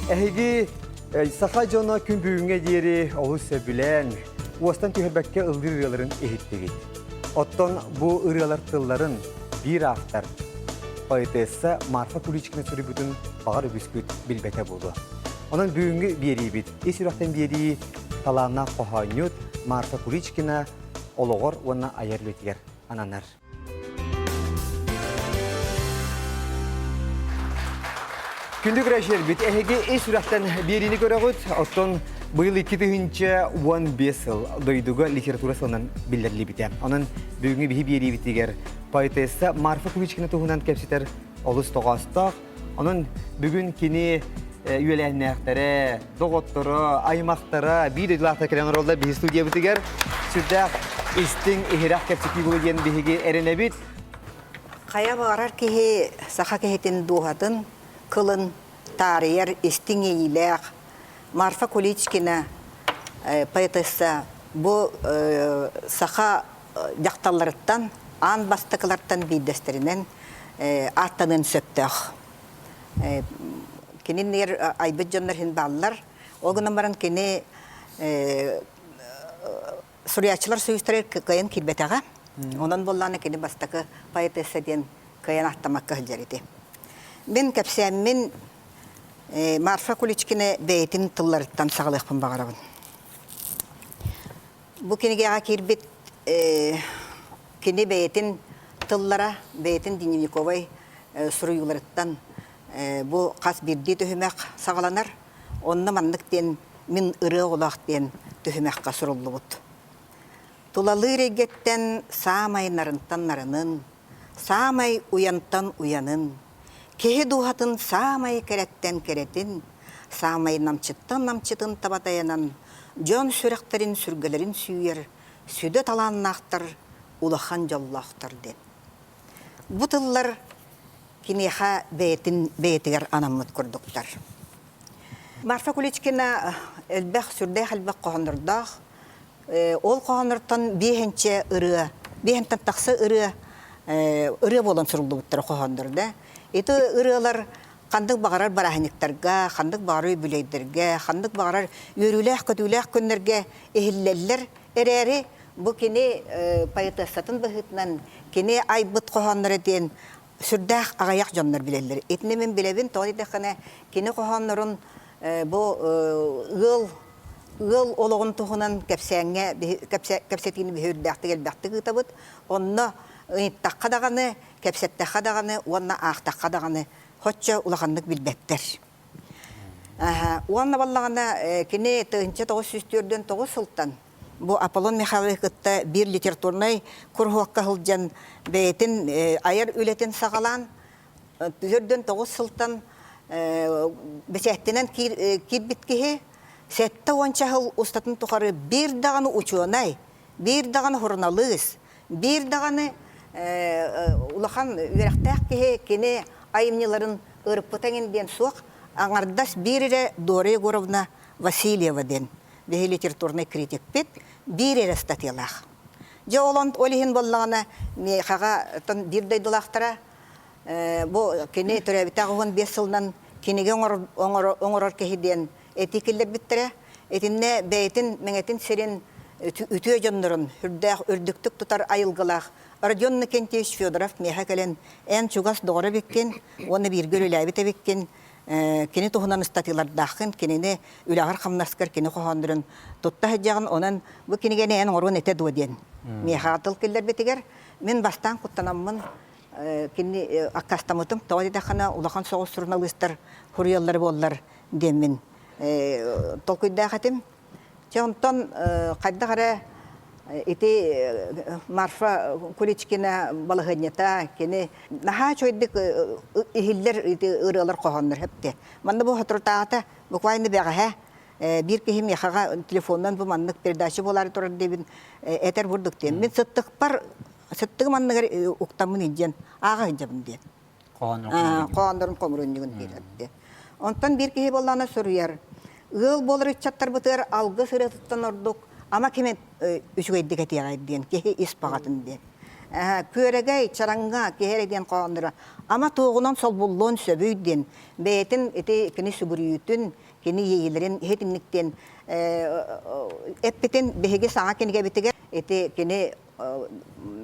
Эһиги саха дьоно күн бүгүҥҥэ диэри олус сөбүлээн, уостан түһэрбэккэ ыллыыр ырыаларын иһиттигит. Оттон бу ырыалар тылларын биир автор, поэтесса Марфа Куличкина суруйбутун баҕар үгүскүт билбэтэ буолуо. Онон бүгүҥҥү биэриибит ис сүрэхтэн биэрии талааннаах хоһоонньут Марфа Куличкина олоҕор уонна айар үлэтигэр ананар. Күндү көрөөччүлэрбит, эһиги ис сүрэхтэн биэриини көрөҕүт. Оттон быйыл 2015 сыл дойдуга литература сылынан биллэриллибитэ. Онон бүгүҥҥү биһи биэриибитигэр поэтесса Марфа Куличкина туһунан кэпсэтэр олус тоҕоостоох. Онон бүгүн кини үөлээннээхтэрэ, доҕотторо, аймахтара, биир дойдулаахтар кэлэн олороллор биһи студиябытыгар. Сүрдээх истиҥ, иһирэх кэпсэтии буолуо диэн биһиги эрэнэбит. Хайа баҕарар киһи саха киһитин дууһатын кылын таарыйар истиҥ иэйиилээх Марфа Куличкина поэтесса бу саха дьахталларыттан аан бастакылартан биирдэстэринэн ааттаныан сөптөөх. Кини иннигэр айбыт дьоннор иһин бааллар. Ол гынан баран кини суруйааччылар союзтарыгар кыайан киирбэтэҕэ. Онон буоллаҕына кини бастакы поэтесса диэн кыайан ааттаммакка сылдьар ити. Мин кэпсээммин Марфа Куличкина бэйэтин тылларыттан саҕалыахпын баҕарабын. Бу кинигэҕэ киирбит кини бэйэтин тыллара, бэйэтин дневниковай суруйууларыттан бу хас биирдии түһүмэх саҕаланар. Онно маннык диэн «Мин ырыа оҕолоох» диэн түһүмэххэ суруллубут. Тулалыыр эйгэттэн саамай нарынтан нарынын, саамай уйантан уйанын, киһи дууһатын саамай кэрэттэн кэрэтин, саамай намчыттан намчытын таба тайанан, дьон сүрэхтэрин сүргэлэрин сүүйэр сүдү талааннаахтар, улахан дьоллоохтор диэн. Бу тыллар киниэхэ бэйэтин бэйэтигэр анаммыт курдуктар. Марфа Куличкина элбэх, сүрдээх элбэх хоһооннордоох. Ол хоһооннортон биэһинчэ ырыа, биэһинтэн тахса ырыа ырыа буолан суруллубуттара хоһооннор да. Ити ырыалар ханнык баҕарар бырааһынньыктарга, ханнык баҕарар үбүлүөйдэргэ, ханнык баҕарар үөрүүлээх-көтүүлээх күннэргэ иһиллэллэр эрээри, бу кини поэтессатын быһыытынан кини айбыт хоһоонноро диэн сүрдээх аҕыйах дьоннор билэллэр. Итини мин билэбин, тоҕо диэтэххинэ, кини хоһооннорун бу ыал ыал олоҕун туһунан кэпсээҥҥэ кэпсэтиини биһи үрдээхтик элбэхтик ыытабыт. Онно ыйыттахха даҕаны, кэпсэттэххэ даҕаны уонна аахтахха даҕаны соччо улаханнык билбэттэр. Уонна баллаҕына кини 1949 сылтан бу Аполлон Михайлович кытта биир литературнай куруһуокка сылдьан бэйэтин айар үлэтин саҕалаан 49 сылтан бэчээттэнэн киирбит киһи 70 сыл устатын тухары биир даҕаны учуонай, биир даҕаны суруналыыс, Биир даҕаны улахан үөрэхтээх киһи кини айымньыларын ырыппыта эҥин диэн суох, аҥардас биир эрэ Дора Егоровна Васильева диэн биһи литературнай критикпит биир эрэ статьялаах. Дьэ ол ол иһин буоллаҕына миэхэҕэ биир дойдулаахтара бу кини төрөөбүтэ 15 сылынан кинигэ оҥорор киһи диэн этии киллэрбиттэрэ. Итиннэ бэйэтин Мэҥэтин сирин үтүө дьоннорун үрдээх үрдүктүк тутар айылгылаах Родион Иннокентьевич Федоров миэхэ кэлэн эн чугас доҕор эбиккин уонна бииргэ үлэлээбит эбиккин, кини туһунан ыстатыйалардааххын, кинини үлэҕэр-хамнаскар кини хоһооннорун тутта сылдьаҕын, онон бу кинигэни эн оҥоруон этэ дуо диэн миэхэ тыл киллэрбитигэр мин бастаан куттанаммын кини аккаастаммытым. Тоҕо диэтэххинэ улахан соҕус суруналыыстар суруйаллара буоллар диэммин толкуйдаах этим. Чэ, онтон хайдах эрэ ити Марфа Куличкина балаһыанньата кини наһаа үчүгэйдик иһиллэр ити ырыалар хоһооннор хэпте. Манна бу соторутааҕыта буквально бэҕэһээ биир киһи миэхэҕэ телефонунан бу маннык передача буолаары турар диэбин этэр бурдук диэн. Мин сыттыкпар сыттыгым анныгар уктаммын илдьэн ааҕа сылдьабын диэн. Хоһооннорун хомурунньугун биэрэрди. Онтон биир киһи буоллаҕына суруйар. Ыал буолар ыччаттарбытыгар алгыс ырыатыттан ордук ама ким үчүгэйдик этиэҕэй диэн киһи ис баҕатын диэн. Күөрэгэй, Чараҥҥа, Киһи эрэ диэн хоһоонноро ама туоҕунан солбуллуон сөбүй диэн бэйэтин ити кини сүгүрүйүүтүн, кини иэйиилэрин иһитинник диэн эппитин биһиги саҥа кинигэбитигэр ити кини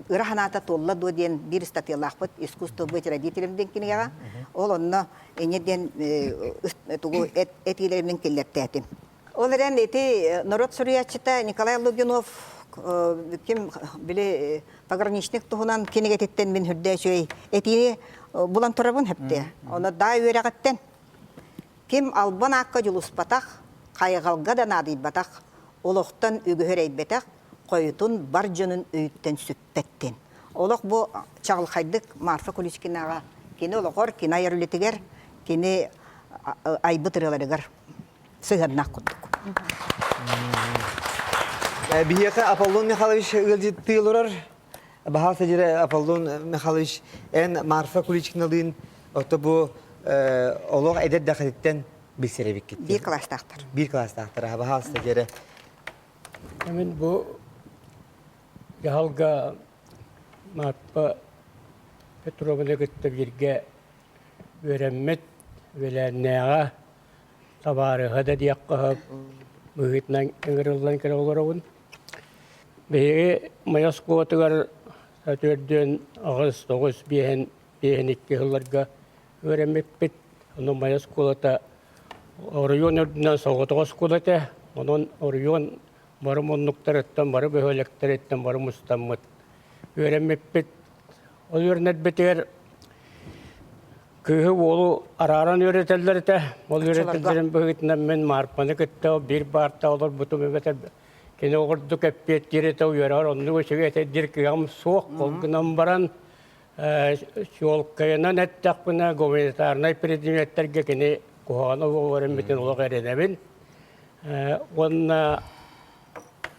ыра санаата туолла дуо диэн биир ыстатыйалаахпыт «Искусство быть родителем» диэн кинигэҕэ. Ол онно инньэ диэн тугу этиилэримин киллэртээтим. Ол эрэн ити норуот суруйааччыта Николай Лугинов ким били пограничник туһунан кинигэтиттэн мин үрдэ үчүгэй этиини булан турабын хэптэ. Ону даа үөрэҕиттэн ким албан аакка дьулуспатах, хайҕалга да наадыйбатах, олохтон үгүһү эрэйбэтэх, хойутун бар дьонун өйүттэн сүппэттин. Олох бу чаҕылхайдык Марфа Куличкинаҕа кини олоҕор, кини айар үлэтигэр, кини айбыт ырыаларыгар сыһыаннаах курдук. Биһиэхэ Аполлон Михайлович ыалдьыттыы олорор. Баһаал садьыра Аполлон Михайлович эн Марфа Куличкиналыын ото бу олох эдэр дэхэтиттэн билсэр эбиккит. Биир класстаахтар. Биир класстаахтар. Баһаал садьыра. Мин бу дьаһалга Марфа Петровна кытта бииргэ үөрэммит үөлээннээҕэ табаарыһа да диэххэ сөп быһыытынан ыҥырыллан кэлэ олоробун. Биһиги Майа оскуолатыгар төрдүөн аҕыс, тоҕус, биэһин, биэһин икки сылларга үөрэммиппит. Онон Майа оскуолата оройуон үрдүнэн соҕотох оскуола этэ. Онон оройуон бары муннуктарыттан, бары бөһүөлэктэриттэн бары мустаммыт үөрэммиппит. Ол үөрэнэрбитигэр Кыыһы-уолу арааран үөрэтэллэр этэ. Ол үөрэтэллэрин быһыытынан мин Маарпаны кытта биир баарта олорбутум эбэтэр кини ордук эппиэттиир этэ, үөрэҕэр оннук үчүгэй этэ диир кыаҕым суох. Ол гынан баран чуолкайынан эттэхпинэ, гуманитарнай предметтэргэ кини куһаҕана үөрэммитин олох эрэнэбин. Уонна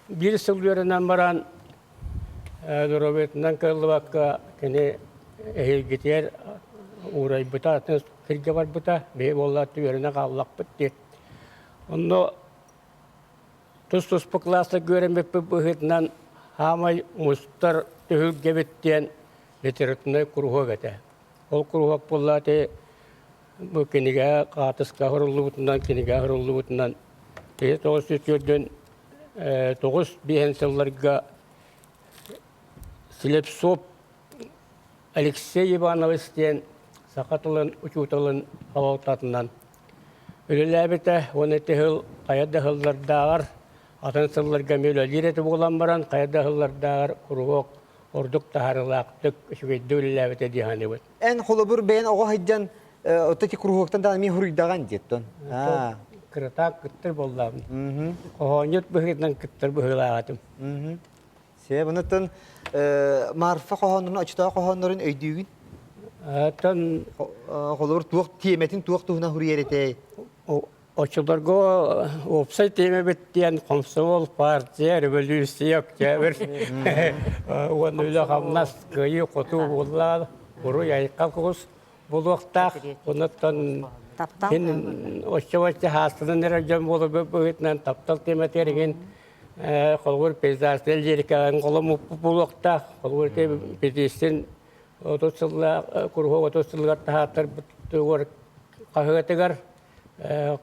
биир сыл үөрэнэн баран Доруобуйатынан кыаллыбакка кини эһиилгитигэр уурайбыта, атын сиргэ барбыта, биһи буоллаат үөрэнэ хааллахпыт дии. Онно тус-туспа кылаастарга үөрэммиппит быһыытынан хаамай мустар түһүлгэбит диэн литературнай куруһуок этэ. Ол куруһуок буоллаат бу кинигэ хаартыска суруллубутунан, кинигэ суруллубутунан 1904 тоҕус биэһин сылларга Слепцов Алексей Иванович диэн саха тылын учууталын салалтатынан үлэлээбитэ уонна ити сыл хайа да сыллардааҕар атын сылларга эмиэ үлэлиир этэ буолан баран хайа да сыллардааҕар куруһуок ордук таһаарыылаахтык үчүгэйдик үлэлээбитэ дии саныыбын. Эн холобур бэйэн оҕо сылдьан Отто ити куруһуоктан да эмиэ хуруйдаҕан диэттон. Кыратаак кыттар буоллаҕым. Хоһоонньут быһыытынан кыттар быһыылаах этим. Се bunуттан Марфа хоһооннорун, оччотооҕу хоһооннорун өйдүүгүн? Оттон холобур туох тиэмэтин туох туһунан хуруйар этэй? Оччолорго уопсай тиэмэбит диэн комсомол, партия, революция, октябрь уонна үлэ-хамнас, кыайыы-хотуу буолла, уруй-айхал курус булуохтаах. Онуттан син оччо-бачча хаастанан эрэр дьон буоларбыт быһыытынан таптал тиэмэтигэр игин холобур пейзажнай лирикаҕа холоммуппут буолуохтаах. Холобур ити петициин 30 сыллаах куруһуок 30 сылыгар таһааттарбыт хаһыатыгар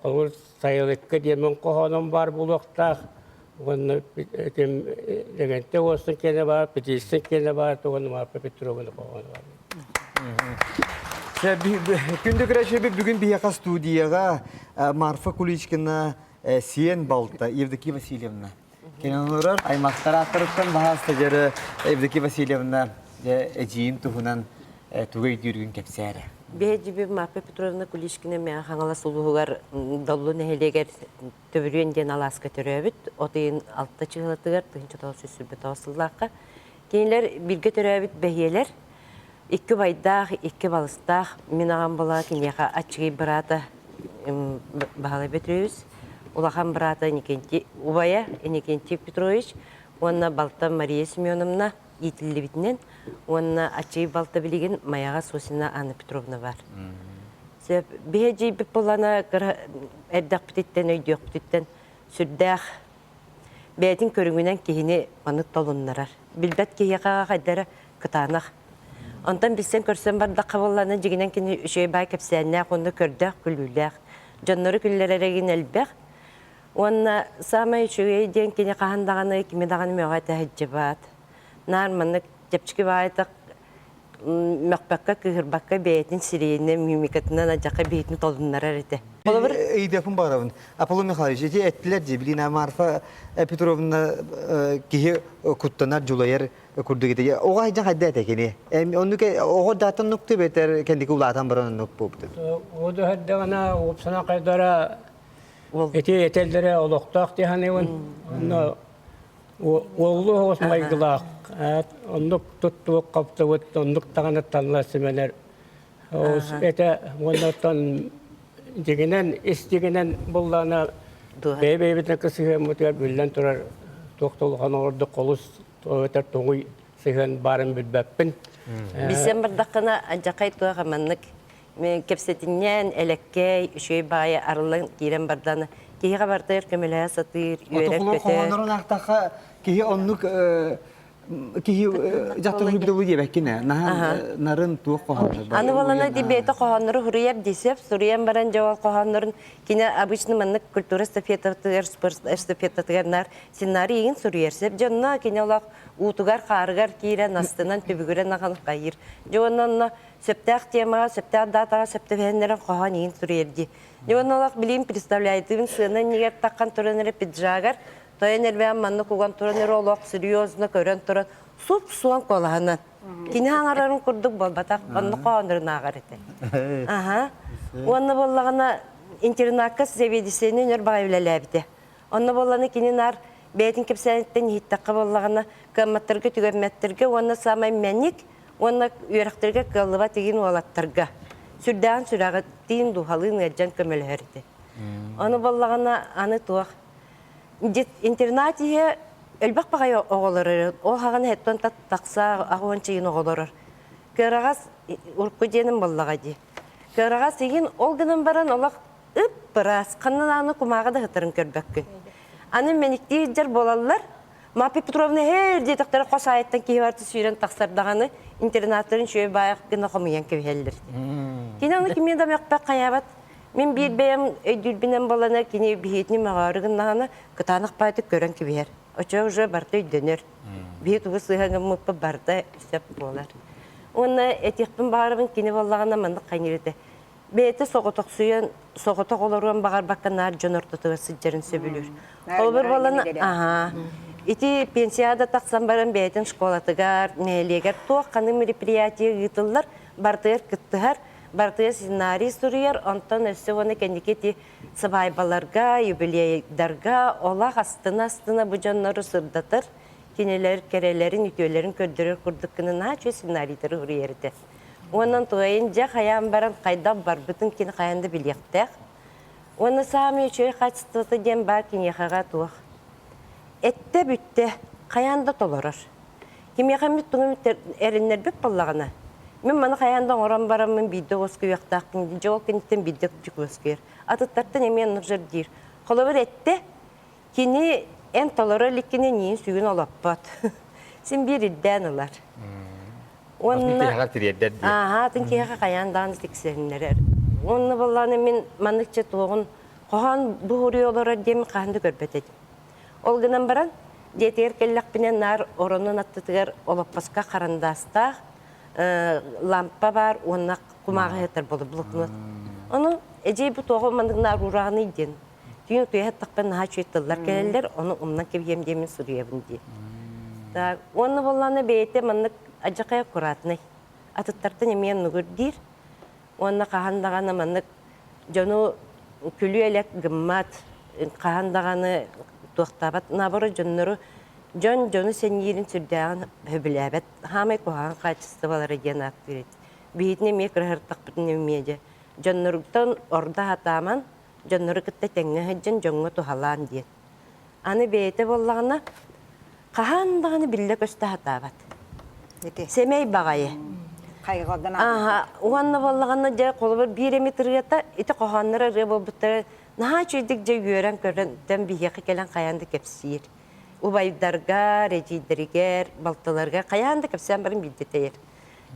Холобур, сайылыкка диэмэн хоһооном баар буолуохтаах уонна этим Лэгэнтэй уостун киэнэ баар, Петиссин киэнэ баар, уонна Марфа Петровна хоһооно баар. Күндү көрөөччүлэрбит бүгүн биһиэхэ студияҕа Марфа Куличкина сиэн балта Евдокия Васильевна кэлэн олорор. Аймахтар ааттарыттан баһаалыста дьэрэ Евдокия Васильевна эдьиийин туһунан тугу өйдүүргүн кэпсээ эрэ. Биһиги Марфа Петровна Куличкина Мэҥэ Хаҥалас улууһугар Доллу нэһилиэгэр Төбүрүөн диэн алааска төрөөбүт. От ыйын алта чыһылатыгар 1929 сыллаахха. Кинилэр бииргэ төрөөбүт бэһиэлэр. Икки убайдаах, икки балыстаах. Мин аҕам була киниэхэ аччыгый быраата Баһылай Петрович, улахан быраата Иннокентий, убайа Иннокентий Петрович уонна балта Мария Семеновна иитиллибитинэн уонна аччыгый балта билигин Майаҕа Сосина Анна Петровна бар. Сөп. Биһи эдьиийбит буоллана кыра эрдэхпититтэн өйдүөхпүтүттэн сүрдээх бэйэтин көрүҥүнэн киһини маннык толуннарар. Билбэт киһиэхэ хайдара. кытаанах. Онтон билсэн көрсөн бардахха буоллаҕына, дьиҥинэн кини үчүгэй баай кэпсээннээх уонна көрдөөх күлүүлээх. Дьоннору күллэрэрэ игин элбэх. Уонна саамай үчүгэй диэн кини хаһан даҕаны кими даҕаны мөҕө этэ сылдьыбат. Наар маннык чэпчэки баайытык мөхпөккө, кыыһырбакка бэйэтин сирэйинэн, мимикатынан адьака биһитин толуннарар этэ. Холобур, Ыйдыахпын баҕарабын. Аполлон Михайлович, ити эттилэр дии, билин Марфа Петровна киһи куттанар, дьулайар курдук ити. Оҕо айдьан хайда этэ кини? Оннук оҕо даатан нукту бэтэр кэнники улаатан баран оннук буолбут. Оду хэрдэҕинэ уопсана хайдара ити этэллэрэ олохтоох дии саныыбын. Онно уоллуу оҕус майгылаах оннук туттубут хаптыбыт оннук даҕаны талла симэнэр этэ уонна оттон дьиҥинэн ис дьиҥинэн буллаана бэйэ-бэйэбитин кысыһыаммытыгар биллэн турар туох да улахан ордук холус эбэтэр тоҥуй сыһыан баарын билбэппин. Билсэн бардаххына алдьархай туох маннык кэпсэтинньээн, элэккэй, үчүгэй баайы арыллан киирэн бардан киһиэхэ барытыгар көмөлөһө сатыыр, үөрэр-көтөр. Хоһооннорун аахтахха киһи оннук киһи дьахтар суруйбут диэбэккин ээ. Наһаа нарын туох хоһооннор бар. Аны буолана ди бэйэтэ хоһооннору суруйар десеп, суруйан баран дьэ ол хоһооннорун кини обычно маннык культура эстафетатыгар, спорт эстафетатыгар наар сценарий игин суруйар сеп дьонно кини олох уутугар хаарыгар киирэн астынан түбүгүрэн ахан хайыр. Дьэ онно онно сөптөөх темаҕа, сөптөөх датаҕа сөп түбэһиннэрэн хоһоон иһин суруйар дии. Дьэ уонна олох билигин представляетыбын сыана иннигэр таххан туран эрэ пиджагар тойон эрбээн маннык уган туран эрэ олох серьезно көрөн туран суп-суон куолаһынан. Кини хаҥарарын курдук буолбатах, онно хоһооннорун ааҕар этэ. Аха. Уонна буоллаҕына интернакка заведующайынан өр баҕайы үлэлээбитэ. Онно буоллаҕына кини наар бэйэтин кэпсээниттэн иһиттэххэ буоллаҕына кыамматтарга түгэммэттэргэ уонна саамай мэник уонна үөрэхтэргэ кыаллыбат игин уолаттарга сүрдээҕин сүрэҕиттиин дууһалыын ыалдьан көмөлөһөр этэ. Ону буоллаҕына аны туох интернат иһэ элбэх баҕайы оҕолор ол хаҕана хэттон тахса аҕуонча игин оҕолорор. Кыараҕас урукку диэним буоллаҕа дии. Кыараҕас игин ол гынан баран олох ып-ыраас, ханна даҕаны кумааҕы да сытарын көрбөккүн. Аны мэниктии сылдьар буолаллар, Марфа Петровна һээр диэтэхтэрэ хос аайыттан киһи барыта сүүрэн тахсар даҕаны интернаттарын үчүгэй баайах гына хомуйан кэбиһэллэр. Кини ону кими да мөхпөх хайаабат. Мин биир бэйэм өйдүүрбүнэн буолана кини биһиэтини мөҕөөрү гыннаҕына кытаанах баайтык көрөн кэбиһэр. Оччо уже барыта өйдөнөр. Биһи тугу сыыһа гыммыппыт барыта сөп буолар. Уонна этиэхпин баҕарабын кини буоллаҕына маннык хайыыр этэ. Бэйэтэ соҕотохсуйан, соҕотох олоруон баҕарбакка наар дьон ортотугар сылдьарын сөбүлүүр. Холобур буолан, аһаа, ити пенсияда тахсан баран бэйэтин школатыгар, нэһилиэгэр туох ханнык мероприятие ыытыллар, барытыгар кыттыһар, барытыгар сценарий суруйар, онтон өссө уонна кэнники ити сыбаайбаларга, юбилейдарга олох астына-астына бу дьоннору сырдатар, кинилэр кэрэлэрин, үтүөлэрин көрдөрөр курдук гына наһаа үчүгэй сценарийдары суруйар этэ. Уонна туойун дьэ хайаан баран хайдах барбытын кини хайаан да билиэхтээх. Уонна саамай үчүгэй хаачыстыбата диэн баар киниэхэҕэ туох. Эттэ бүттэ, хайаан да толорор. Кимиэхэ эмит тугу эмит эрэннэрбит буоллаҕына, мин маны хайаан да оҥорон бараммын биирдэ уоскуйуохтаахпын, дьэ ол кэнниттэн биирдэ уоскуйар. Атыттартан эмиэ оннук дьэр диир. Холобур эттэ, Кини эн толоро иликкинэ миин сүгүн олоппот. Син биир ирдээн ылар. Уонна киһиэхэ тириэрдэр дии. Ааһа, атын киһиэхэ хайаан даҕаны тиксэриннэрэр. Уонна буоллаҕына мин манныкча туоҕун хоһоон буһуруйа олорор диэмин хаһан да көрбөт этим. Ол гынан баран, дьиэтигэр кэллэхпинэ наар оронун аттытыгар олоппоско харандаастаах лампа баар уонна кумааҕы ыһытар буолар блокнот. Ону эдьиэй бу туоҕу маннык наар уураҕыный диэн Түүн утуйа сыттахпына наһаа үчүгэй тыллар кэлэллэр, ону умнан кэбиһиэм диэммин суруйабын дии. Так, уонна буоллаҕына бэйэтэ маннык адьакай аккуратнай. Атыттартан эмиэ оннугу ирдиир. Уонна хаһан даҕаны маннык дьону күлүү-элэк гыммат, хаһан даҕаны туохтаабат, наоборот дьоннору дьон дьону сэниирин сүрдээҕин сөбүлээбэт. Хаамай куһаҕан хаачыстыбалара диэн ааттыыр эт. Биһитини эмиэ кыраһыртахпытын эмиэ дьэ дьонноруттан ордо сатааман дьоннору кытта тэҥҥэ сылдьан дьоҥҥо туһалаан диэн. Аны бэйэтэ буоллаҕына, хаһан даҕаны биллэ-көстө сатаабат. Сэмэй баҕайы. Хайҕалдан Ааһа, уонна буоллаҕына дьэ холобур биир эмит ырыата ити хоһоонноро ырыа буолбуттара наһаа үчүгэйдик дьэ үөрэн көрөн биһиэхэ кэлэн хайаан да кэпсиир. Убайдарга, эдьиийдэригэр, балтыларыгар хайаан да кэпсээн баран биирдэ тэйэр.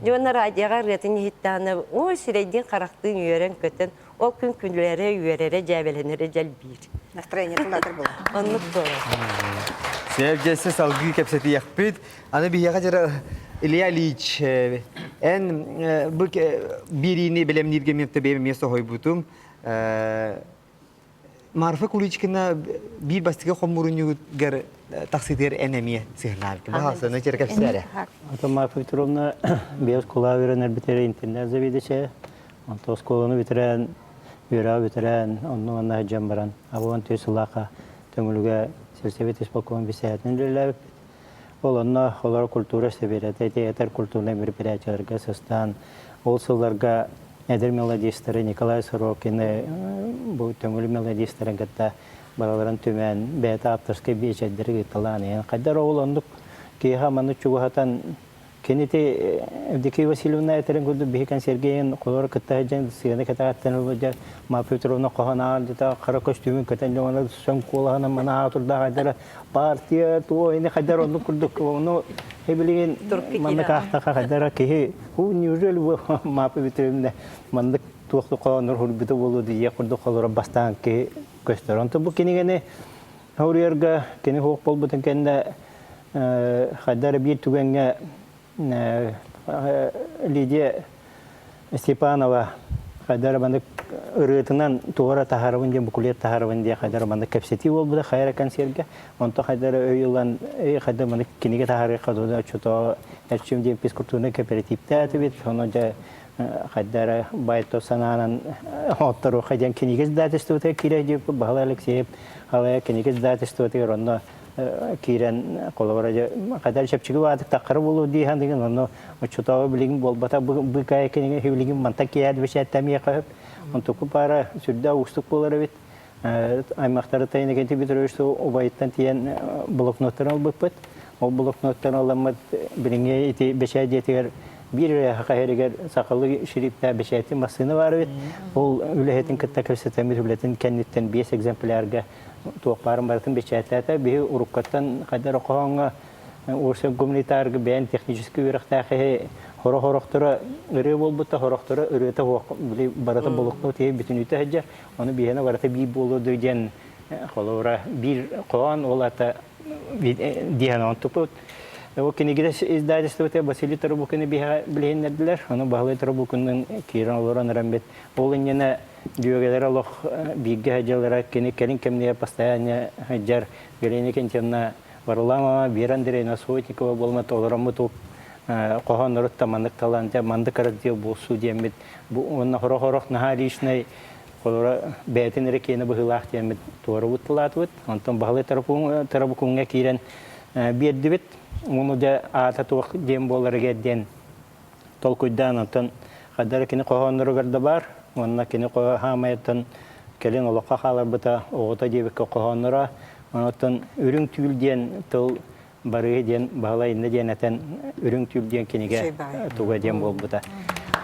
Дьэ уонна радиоҕа ырыатын иһиттэҕинэ, ой, сирэйдиин-харахтыын үөрэн-көтөн, ол күн күлэрэ, үөрэрэ, дьээбэлэнэрэ дьэлбиир. Настроение тулаатар буолар. Оннук буолар. Сэргэсэ салгыы кэпсэтиэхпит. Аны биһиэхэ дьара Илья Ильич, эн бу биэриини бэлэмнииргэ миэптэ бэйэм эмиэ соһуйбутум. Марфа Куличкина биир бастакы хомуурунньугар тахсыытыгар эн эмиэ сыһыаннаабыккын. Баһаалсаны чэрэ кэпсээ эрэ. Ата Марфа Петровна биэс кулаа үөрэнэр бүтэрэ интернет заведующая. Онто оскуоланы бүтэрэн, үөрэҕи бүтэрэн, онно манна сылдьан баран, абылан түс сыллаахха Төҥүлүгэ сельсовет исполкомун бисээтин үлэлээбиппит. Ол онно олор культура сэбиэрэтэ ити этэр культурнай мероприятиеларга сыстаан, ол сылларга эдэр мелодистары Николай Сорокины бу Төҥүлү мелодистарын кытта барыларын түмэн, бэйэтэ авторскай биэчэрдэри ыыталаан иһэн, хайдар ол оннук киһиэхэ маннык чугаһатан Кини ити Евдокия Васильевна этэрин курдук биһи Сергейин холоро кытта сылдьан сыана кэтэҕиттэн ылбыт Марфа Петровна хоһон ааҕар хара көстүүмүн көтөн дьоҥоно сөҥ куолаһынан мана аатурдаах айдара партия туо ини хайдар оннук курдук ону билигин маннык аахтаха хайдара киһи у неужели Марфа Петровна маннык туох хоһооннор хурбута буолуо дии курдук холоро бастаан киһи көстөр. Онтон бу кинигэни Хоруйарга кини суох буолбутун кэннэ хайда эрэ биир түгэҥҥэ Лидия Степанова хайда эрэ маннык ырыатынан тугу эрэ таһаарабын диэн буклет таһаарабын диэн хайда эрэ маннык кэпсэтии буолбута хайа эрэ кэнсиэргэ. Онтон хайда эрэ өй ылан хайда маннык кинигэ таһаарыахха дуо оччотоо Эрчим диэн физкультурнай кэпэрэтииптээтибит. Ону дьэ хайда эрэ баай-тот санаанан отторуохха диэн кинигэ издательствотыгар киирэ диэбиппит Баһылай Алексеев халайа кинигэ издательствотыгар онно киирэн холобура дьэ хайда эрэ чэпчэки баатык таххара буолуо дии саныгын онно оччотооҕу билигин буолбата быыкаайа кинигэ билигин мантан киэһэ бэчээттэмиэхэ сөп онтуку паара сүрдээх уустук буолар эбит аймахтары Иннокентий Петрович убайыттан тиийэн блокноттарын ылбыппыт. Ол блокноттарын ыламмыт билиҥҥи ити бэчээт дьиэтигэр биир эрэ хаһыарыгар сахалыы шрифтээх бэчээти массыына баар эбит. Ол үлэһитин кытта кэпсэтэммит үлэтин кэнниттэн биэс экземплярга туох баарын барытын бэчээттээтэ. Биһи уруккаттан хайдах эрэ хоһооҥҥо Урсен гуманитарга бэйэн техническэй үөрэхтээх киһи хоро-хорохторо ырыа буолбута, хорохторо ырыата суох били барыта блокнот иһи бүтүнүүтэ сылдьар. Ону биһиэнэ барыта биир буолуо дуо диэн холобура биир хоһоон ол ата диэн онтукпут. Ол кинигиде издательствота Василий Тарабукины биһиэхэ билиһиннэрдилэр. Ону Баһылай Тарабукинныын киирэн олорон эрэммит. Ол иннинэ дьүөгэлэрэ олох бииргэ сылдьаллара. Кини кэлин кэмнигэр постоянно сылдьар Галина Кентьевна Варламова, Вера Андреевна Сотникова буолмат олороммут хоһооннорут маннык талан дьэ мандык раздел буолсу диэммит бу уонна хорох-хорох наһаа личный холоро бэйэтин эрэ киэнэ быһыылаах диэммит туорабыт тылаатыбыт онтон Баһылай Тарабукуҥҥа киирэн биэрдибит уону дьэ аата туох диэн буоларыгар диэн толкуйдаан онтон хайдара кини хоһоонноругар да баар уонна кини хаамайыттан кэлин олоххо хааларбыта оҕото диэбиккэ хоһоонноро онтон үрүҥ түүл диэн тыл барыһы диэн Баһылай иннэ диэн этэн үрүҥ түүл диэн кинигэ туга диэн буолбута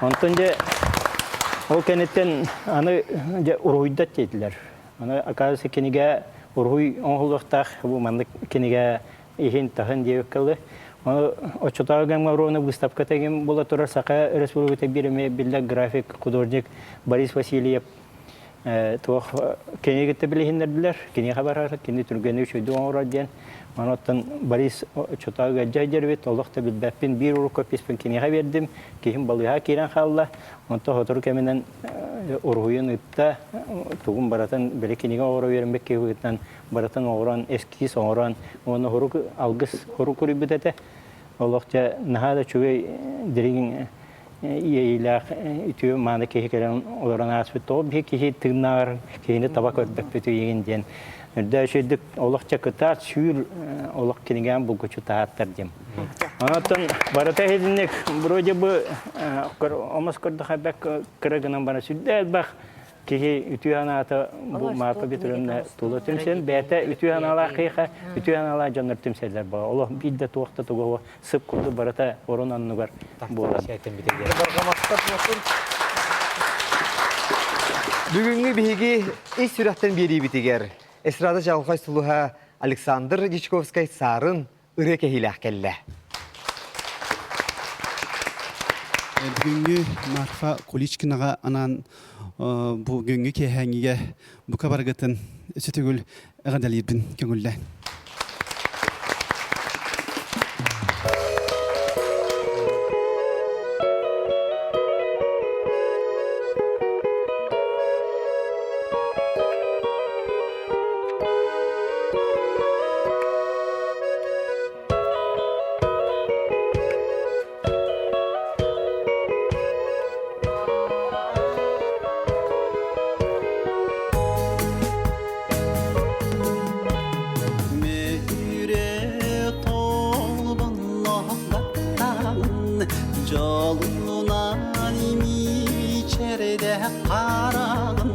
онтон дьэ ол кэнниттэн аны дьэ уруһуйдат диэтилэр аны оказывается кинигэ уруһуй оҥоһуллуохтаах бу маннык кинигэ иһин-таһын диэбиккэ дылы. Ону оччотооҕу кэмҥэ оруона выставка тэгин буола турар Саха Республиката биир эмиэ биллэр график, художник Борис Васильев туох кинини кытта билиһиннэрдилэр. Киниэхэ барар, кини түргэни үчүгэйдик оҥорор диэн. Ону оттон Борис оччотооҕу ыалдьа сылдьар олох да билбэппин. Биир рукописпын киниэхэ биэрдим. Киһим балыыһаҕа киирэн хаалла. Онтон сотору кэминэн уруһуйун ыытта. Тугун барытын били кинигэ оҥоро үөрэммит киһи быһыытынан барытын оҥорон, эскиз оҥорон уонна хорук алгыс хорук уруйбут этэ. Олох дьэ наһаа да үчүгэй дириҥ иэйиилээх үтүө мааны киһи кэлэн олорон ааспыт. Тоҕо биһи киһи тыыннааҕар киһини таба көрбөппүт игин диэн. Үрдэ үчүгдүк олох дьэ кытаат сүүр олох кинигээн булгуччу таһааттар диэн. Онтон барыта иһитинник вроде бы омос көрдөхө бэк кыра гынан бара сүрдэ элбэх Киһи үтүө санаата бу Марфа Петровна тула түмсэн, бэйэтэ үтүө санаалаах киһиэхэ үтүө санаалаах дьоннор түмсэллэр буолар. Олох биир да туох да туга сып курдук барыта орун оннугар буолар. Бүгүҥҥү биһиги ис сүрэхтэн биэриибитигэр эстрада чаҕылхай сулуһа. Александр Дьячковскай Саарын ырыа кэһиилээх кэллэ. Бүгүҥҥү Марфа Куличкинаҕа анаан бүгүҥҥү киэһээҥҥигэ бука барыгытын өссө төгүл эҕэрдэлиирбин көҥүллээн. Мөһүрэ толбонноһоттаҕын дьолунан имичэрдэ хараҕын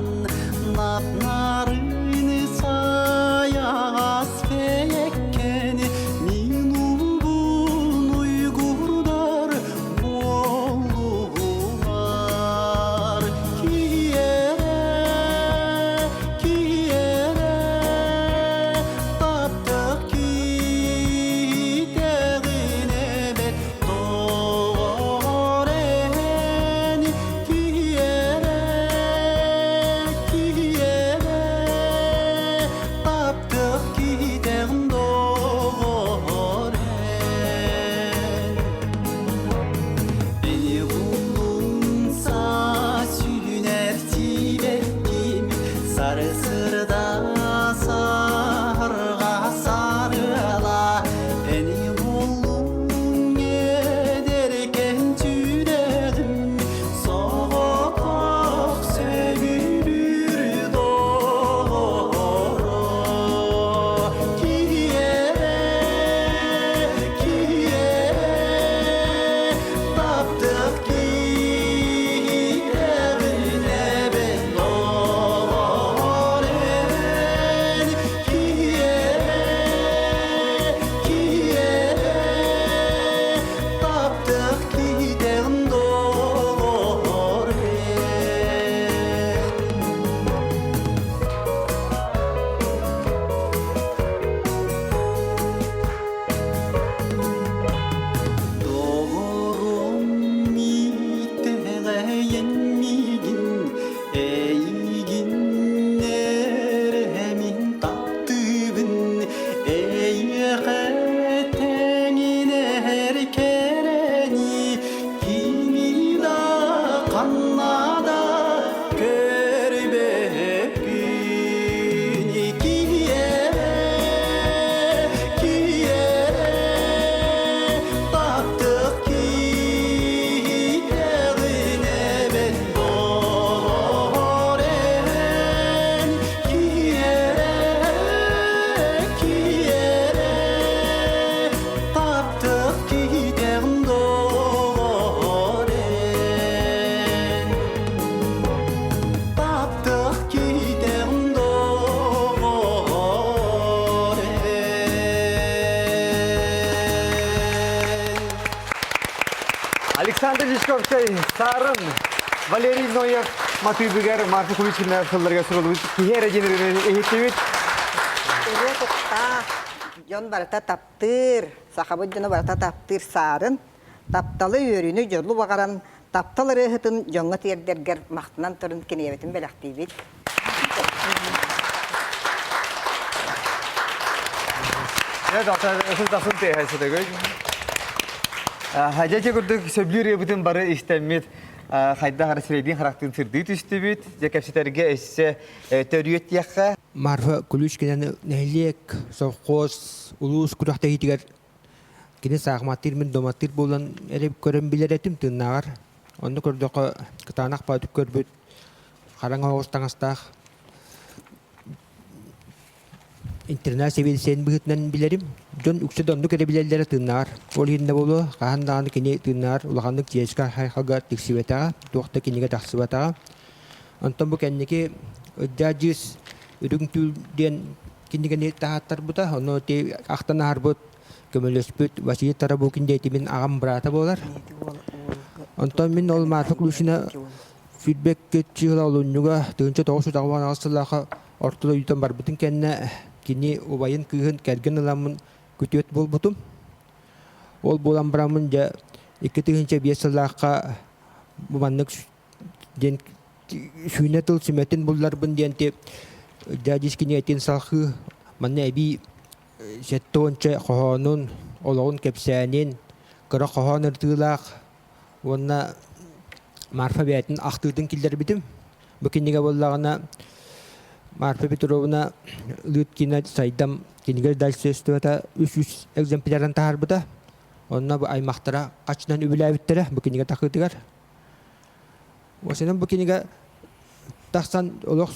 Нап-нарын сайаҕас бэйэккэни мин улбун уйгурдар буоллулар. Киэрэ, киэрэ, таптык киитэҕин эбэт тоҕор эн киэрэ, киэрэ, таптык киитэҕин доҕор эн. Beni bulunsa sürüner tibettim Sarı sırda sarga sarıla Beni buldun ederken tünedim Soğuk sömürür doğru Kiye, kiye Taptık giderine ben doğren Kiye, kiye Taptık giden doğren Доҕорум итэҕэйэн миигин, эйигин эрэ мин таптыыбын, эйиэхэ тэҥинэр кэрэни кими да ханна да көрбөппүн. Киэрэ, киэрэ, таптык киитэҕин эбэт доҕор эн. Киэрэ, киэрэ, таптык киитэҕин доҕор эн. Таптык киитэҕин доҕор эн. Александр Дьячковскай, Саарын, Валерий Ноев матыыбыгар Марфа Куличкина сылларга суруллубут киһи эрэ диэн иһиттибит. Ырыа куттаах, дьон барыта таптыыр, сахабыт дьоно барыта таптыыр саарын, тапталы, үөрүүнү, дьолу баҕаран, таптал ырыаһытын дьоҥҥо тиэрдэргэр махтанан туран кинигэбитин бэлэхтиибит. Дьэ курдук сөбүлүүр ырыабытын бары истэммит хайдах ара сирэйдиин харахтыын сырдыы түстүбүт. Дьэ кэпсэтэргэ өссө төрүөт диэххэ. Марфа Куличкинаны нэһилиэк, совхоз, улуус күрэхтэһиитигэр кини саахыматтыыр мин доматтыыр буолан эрэ көрөн билэр этим тыыннааҕар. Онно көрдөххө кытаанах баатык көрбүт хараҥа оҕус таҥастаах интернат сэбиэдиссэйин быһыытынан билэрим. Дьон үксэ да оннук эрэ билэллэрэ тыыннааҕар. Ол иһин да буолуо, хаһан даҕаны кини тыыннааҕар улаханнык чиэскэ хайҕалга тиксибэтэҕэ, туох да кинигэ тахсыбатаҕа. Онтон бу кэнники Ыдьаа дьыыс Үрүҥ түүл диэн кинигэни таһааттарбыта. Ону ити ахтан аһарбыт, көмөлөспүт Василий Тарабукин диэтимин аҕам быраата буолар. Онтон мин ол Марфа Клушина сүүрбэккэ чыыла олунньуга 1998 сыллаахха орто дойдутан барбытын кэннэ. кини убайын кыыһын кэргэн ыламмын күтүөт буолбутум. Ол буолан бараммын дьэ 2005 сыллаахха бу маннык диэн сүүнэ тыл сүмэтин булларбын диэн ти дядис кинигэтин салхыы манна эбии 70 хоһоонун, олоҕун кэпсээнин, кыра хоһоон ырытыылаах уонна Марфа бэйэтин ахтыытын киллэрбитим. Бу кинигэ буоллаҕына Марфа Петровна Лыткина Сайдам кинигэ издательствота 300 экземплярын таһаарбыта. Онно бу аймахтара хачынан үбүлээбиттэрэ бу кинигэ тахыытыгар. Осенен бу кинигэ тахсан олох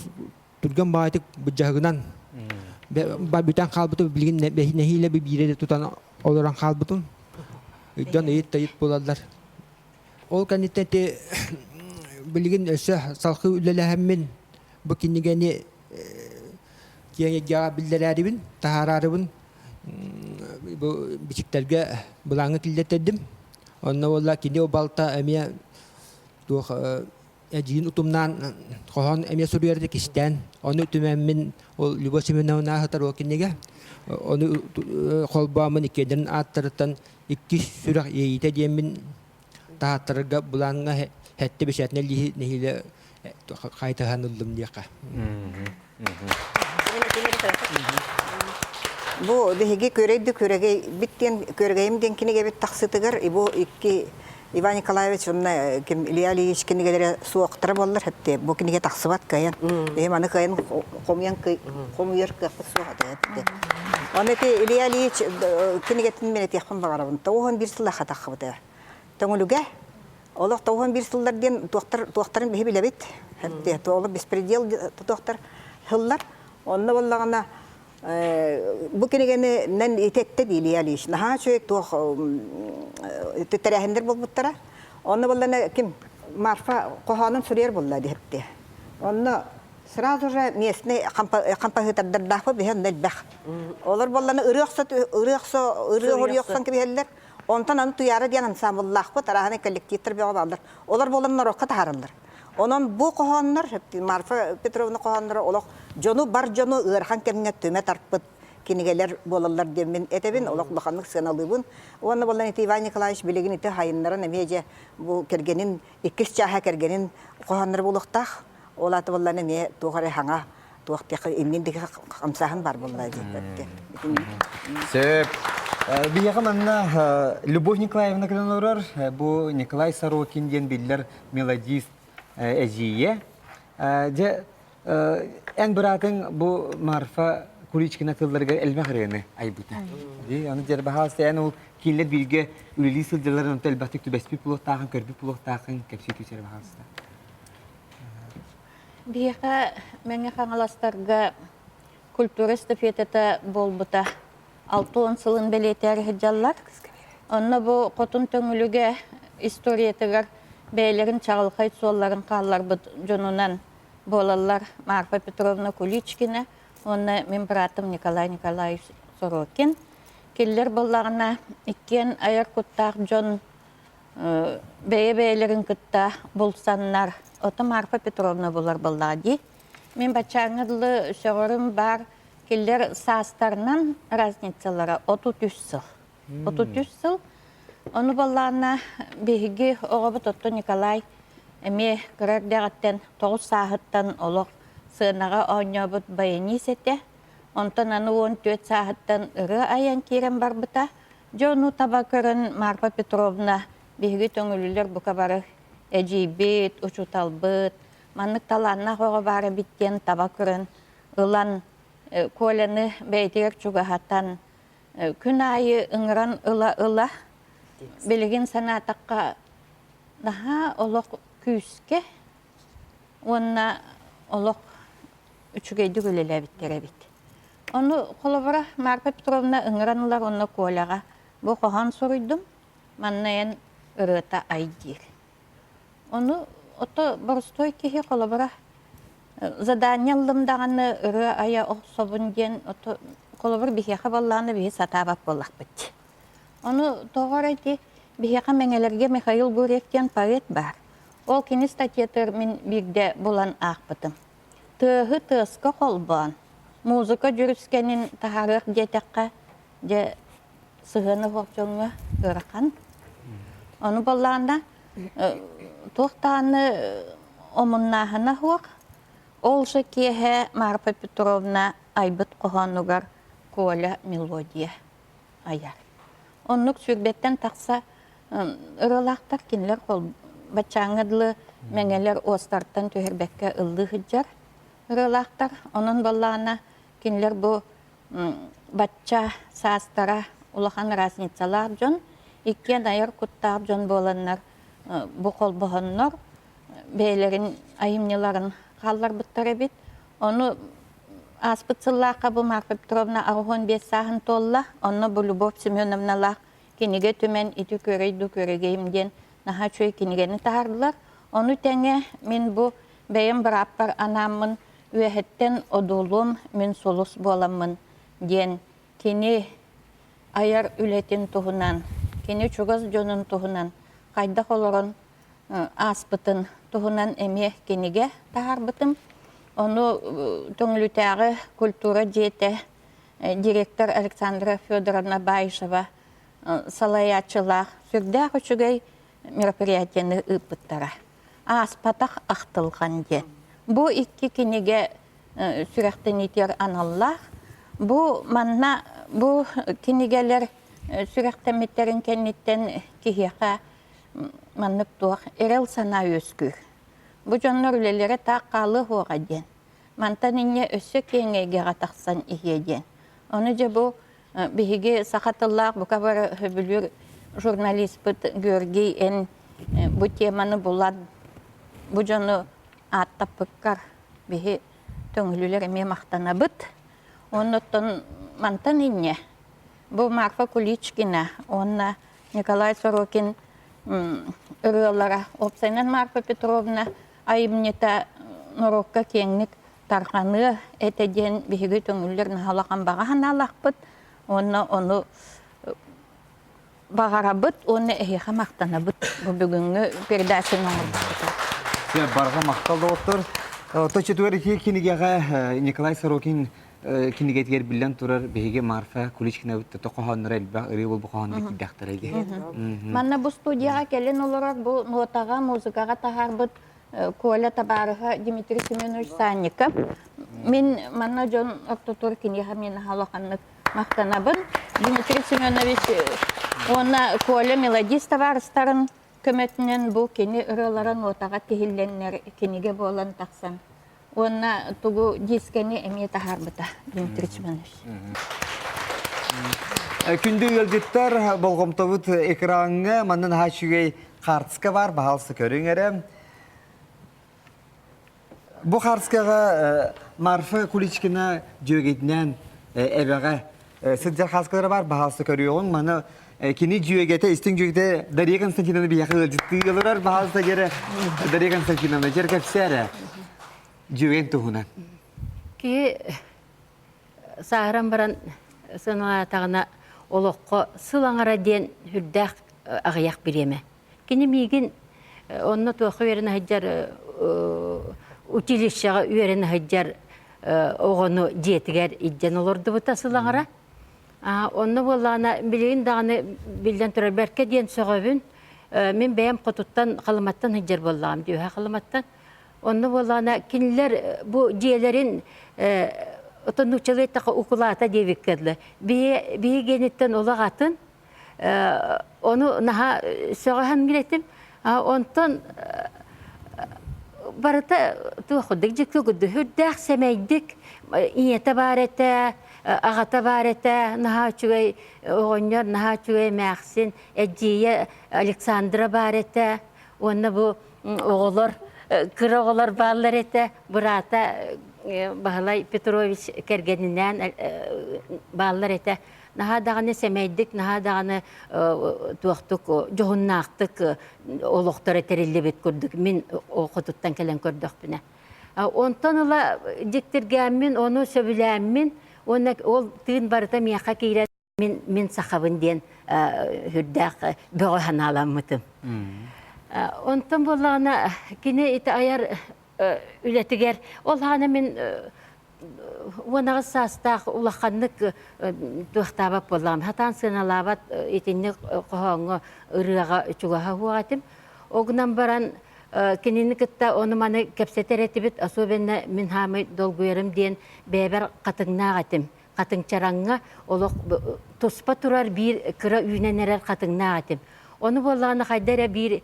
түргэн баайтык быдьаһыгынан бүтэн хаалбытым билигин нэһиилэ биирэ тутан олорон хаалбытым. Дьон ыйыт-тайыт буолаллар. Ол кэнниттэн ити билигин өссө салхыы үлэлэһэммин бу кинигэни киэҥ эйгэҕэ биллэрээрибин, таһаараарыбын бу бичиктэргэ былааҥҥа киллэртэрдим. Онно буолла кини балта эмиэ туох эдьиийин утумнаан хоһоон эмиэ суруйар этэ кистээн. Ону түмэммин ол Любовь Семеновна аһытар ол кинигэ. Ону холбооммун иккиэннэрин ааттарыттан иккис сүрэх иэйиитэ диэммин таһааттарарга былааҥҥа хэттэ бэчээтинэ нэһиилэ хайтаһан ыллым диэххэ. Бу биһиги Күөрэйди күөрэгэй диэн Күөрэгэйим диэн кинигэбит тахсытыгар бу икки Иван Николаевич уонна ким Илья Ильич кинигэлэрэ суохтара буоллар хэттэ бу кинигэ тахсыбат кыайан. Биһи маны кыайан хомуйан хомуйар кыахпыт суох этэ. Оны ити Илья Ильич кинигэтин мен этиэхпин баҕарабын. 91 сыллаахха таххыбыта. Төҥүлүгэ олох 91 сыллар диэн туохтар туохтарын биһи билэбит. Хэттэ олох беспредел туохтар сыллар. Онно боллаҕына Бу кинигэни нэн итэтте дии Илья Ильич. Наһаа үчүгэй туох тэрээһиннэр буолбуттара. Онно буоллана ким Марфа хоһоонун суруйар буолла диэхти. Онно сразу же местный хампаһыытардардаахпыт биһи онно элбэх. Олор буоллана ырыа ырыа ырыа хоруйохсон кэбиһэллэр. Онтон аны Туйаара диэн ансамбллаахпыт, арааһынай коллективтар бөҕө бааллар. Олор буолан норуокка таһаараллар. Онон бу хоһооннор, Марфа Петровна хоһоонноро олох дьону бар дьону ыарахан кэмҥэ түмэ тарпыт кинигэлэр буолаллар диэммин этэбин, олох улаханнык сыаналыыбын. Уонна буолан ити Иван Николаевич билигин ити хайыннарын эмиэ дьэ бу кэргэнин иккис чааһа кэргэнин хоһоонноро буолуохтаах. Ол аата буоллан эмиэ туох эрэ хаҥа туох диэххэ иннин диэки хамсааһын баар буолла диэбэккэ. Сөп. Биһиэхэ манна Любовь Николаевна кэлэн олорор. Бу Николай Сорокин диэн биллэр мелодист эдьиийэ. Дьэ, эн быраатыҥ бу Марфа Куличкина тылларыгар элбэх ырыаны айбыта. Дии, аны дьэр баһаалыста эн ол кинилэр бииргэ үлэлии сылдьалларын онто элбэхтик түбэспит буолуохтаахын, көрбүт буолуохтаахын кэпсии түс эрэ баһаалыста. Биһиэхэ Мэҥэ Хаҥаластарга культура эстафетата буолбута 60 сылын бэлиэтээри сылдьаллар. Онно бу Хотун Төҥүлүгэ историятыгар бэйэлэрин чаҕылхай суолларын хаалларбыт дьонунан буолаллар Марфа Петровна Куличкина уонна мин быраатым Николай Николаевич Сорокин. Кинилэр буоллаҕына иккиэн айар куттаах дьон бэйэ-бэйэлэрин кытта булсаннар, ото Марфа Петровна булар буоллаҕа дии. Мин баччааҥҥа дылы сөҕөрүм баар, кинилэр саастарынан разницалара 33 сыл. 33 сыл. Ону буоллаҕына биһиги оҕобут отто Николай эмиэ кыра эрдэҕиттэн 9 сааһыттан олох сыанаҕа оонньообут баянист этэ. Онтон аны 14 сааһыттан ырыа айан киирэн барбыта. Дьэ ону таба көрөн Марфа Петровна биһиги төҥүлүлэр бука бары эдьиийбит, учууталбыт, маннык талааннаах оҕо баар эбит диэн таба көрөн ылан Коляны бэйэтигэр чугаһатан күн аайы ыҥыран ыла-ыла билигин санаатахха наһаа олох күүскэ уонна олох үчүгэйдик үлэлээбиттэр эбит. Ону холобура Марфа Петровна ыҥыран ылар уонна Коляҕа бу хоһоон суруйдум, манна эн ырыата ай диир. Ону ото боростуой киһи холобура задание ыллым даҕаны ырыа айа охсобун диэн ото холобур биһиэхэ буоллаҕына биһи сатаабат буоллахпыт. Ону тоҕо эрэ ити биһиэхэ Мэҥэлэргэ Михаил Гурьев диэн поэт баар. Ол кини статьятыгар мин биирдэ булан аахпытым. Тыаһы тыаска холбоон. Музыка дьүрүскэнин таһаарыах диэтэххэ, дьэ, сыһыана суох дьоҥҥо ыарахан. Ону буоллаҕына, туох даҕаны омуннааһына суох. Ол же киэһэ Марфа Петровна айбыт хоһоонугар Коля мелодия айар. Оннук сүүрбэттэн тахса ырыалаахтар кинилэр баччааҥҥа дылы мэҥэлэр уостартан түһэрбэккэ ыллыы сылдьар ырыалаахтар. Онон буоллаҕына кинилэр бу бачча саастара улахан разницалаах дьон, иккиэн айар куттаах дьон буоланнар бу холбоһоннор бэйэлэрин айымньыларын хаалларбыттар эбит. Ону ааспыт сыллаахха бу Марфа Петровна 85 сааһын туолла. Онно бу Любовь Семеновналаах кинигэ түмэн ити күөрэй ду күөрэгэйим диэн наһаа үчүгэй кинигэни таһаардылар. Ону тэҥэ мин бу бэйэм бырааппар анааммын үөһэттэн одуулуом мин сулус буоламмын диэн кини айар үлэтин туһунан, кини чугас дьонун туһунан хайдах олорон ааспытын туһунан эмиэ кинигэ таһаарбытым. Ону Төҥүлүтээҕи культура дьиэтэ директор Александра Федоровна Баишева салайааччылаах сүрдээх үчүгэй мероприятиены ыыппыттара. Ааспатах ахтылҕан диэн. Бу икки кинигэ сүрэхтэниитигэр аналлаах. Бу манна бу кинигэлэр сүрэхтэммиттэрин кэнниттэн киһиэхэ маннык туох эрэл санаа үөскүүр. Бу дьоннор үлэлэрэ таах хаалыа суоҕа диэн. Мантан инньэ өссө киэҥ эйгэҕэ тахсан иһиэ диэн. Ону дьэ бу биһиги саха тыллаах бука бары сөбүлүүр журналиспыт Георгий эн бу теманы булан бу дьону ааттаппыккар биһи төҥүлүлэр эмиэ махтанабыт. Оннуттан мантан инньэ бу Марфа Куличкина уонна Николай Сорокин ырыалара уопсайынан Марфа Петровна айымньыта норуокка киэҥник тарҕаныа этэ диэн биһиги төҥүллэр наһаа улахан баҕа санаалаахпыт уонна ону баҕарабыт уонна эһиэхэ махтанабыт бу бүгүҥҥү передачаны оҥорбуккутугар. Барҕа махтал доҕоттор. Точчутугар ити кинигэҕэ Николай Сорокин кинигэтигэр биллэн турар биһиги Марфа Куличкина хоһоонноро элбэх ырыа буолбу хоһооннор киирдэхтэрэ дии. Манна бу студияҕа кэлин олорор бу нотаҕа, музыкаҕа таһаарбыт Коля табаарыһа Дмитрий Семенович Санников. Мин манна дьон ортотугар киниэхэ мин улаханнык махтанабын. Дмитрий Семенович уонна Коля мелодист табаарыстарын көмөтүнэн бу кини ырыалара нотаҕа тиһиллэннэр кинигэ буолан тахсан уонна тугу дискэни эмиэ таһаарбыта Дмитрий Семенович. Күндү ыалдьыттар, болҕомтобут экраҥҥа манна наһаа үчүгэй хаартыска баар, баһаалыста көрүҥ эрэ. Бу хаартыскаҕа Марфа Куличкина дьүөгэтинээн эбэҕэ сылдьар хааскалара баар, баһаалыста көрүөҕүҥ. Маны кини дьүөгэтэ, истиҥ дьүөгэтэ Дария Константиновна биһиэхэ ыалдьыттыы олорор. Баһаалыста дьэрэ Дария Константиновна, дьэр кэпсээ эрэ дьүөгэҥ туһунан. Киһи сааһыран баран сыаналаатаҕына олоххо сыл аҥара диэн сүрдээх аҕыйах бириэмэ. Кини миигин онно туохха үөрэнэ сылдьар училищеҕа үөрэнэ сылдьар оҕону дьиэтигэр илдьэн олордубута сыл аҥара. Онно буоллаҕына билигин даҕаны биллэн турар бэркэ диэн сөҕөбүн. Мин бэйэм хотуттан Халыматтан сылдьар буоллаҕым дии, Халыматтан. Онно буоллаҕына кинилэр бу дьиэлэрин отон нууччалыы эттэххэ укулаата диэбиккэ дылы. Биһи гиэниттэн олох атын. Ону наһаа сөҕөһөн билэтим. Онтон барыта туох курдук дьикти курдук үрдээх сэмэйдик ийэтэ баар этэ, аҕата баар этэ, наһаа үчүгэй оҕонньор, наһаа үчүгэй эмээхсин, эдьиийэ Александра баар этэ. Уонна бу оҕолор, кыра оҕолор бааллар этэ. Быраата Баһылай Петрович кэргэнинээн бааллар этэ. Наһаа даҕаны сэмэйдик, наһаа даҕаны туохтук, дьоһуннаахтык олохторо тэриллибит курдук мин хотуттан кэлэн көрдөхпүнэ. Онтон ыла дьиктиргээммин, ону сөбүлээммин уонна ол тыын барыта миэхэ киирэн мин мин сахабын диэн сүрдээх бөҕө санааламмытым. Онтон буоллаҕына кини ити айар үлэтигэр ол хаана мин 18 саастаах улаханнык туохтаабат буоллаҕым. Хатаан сыаналаабат итинник хоһооҥҥо ырыаҕа чугаһа суох этим. Ол гынан баран кинини кытта ону-маны кэпсэтэр этибит, особенно мин хаамый долгуйарым диэн бэйэбэр хатыҥнаах этим. Хатыҥчараҥҥа олох туспа турар биир кыра үүнэн эрэр хатыҥнаах этим. Ону буоллаҕына хайда эрэ биир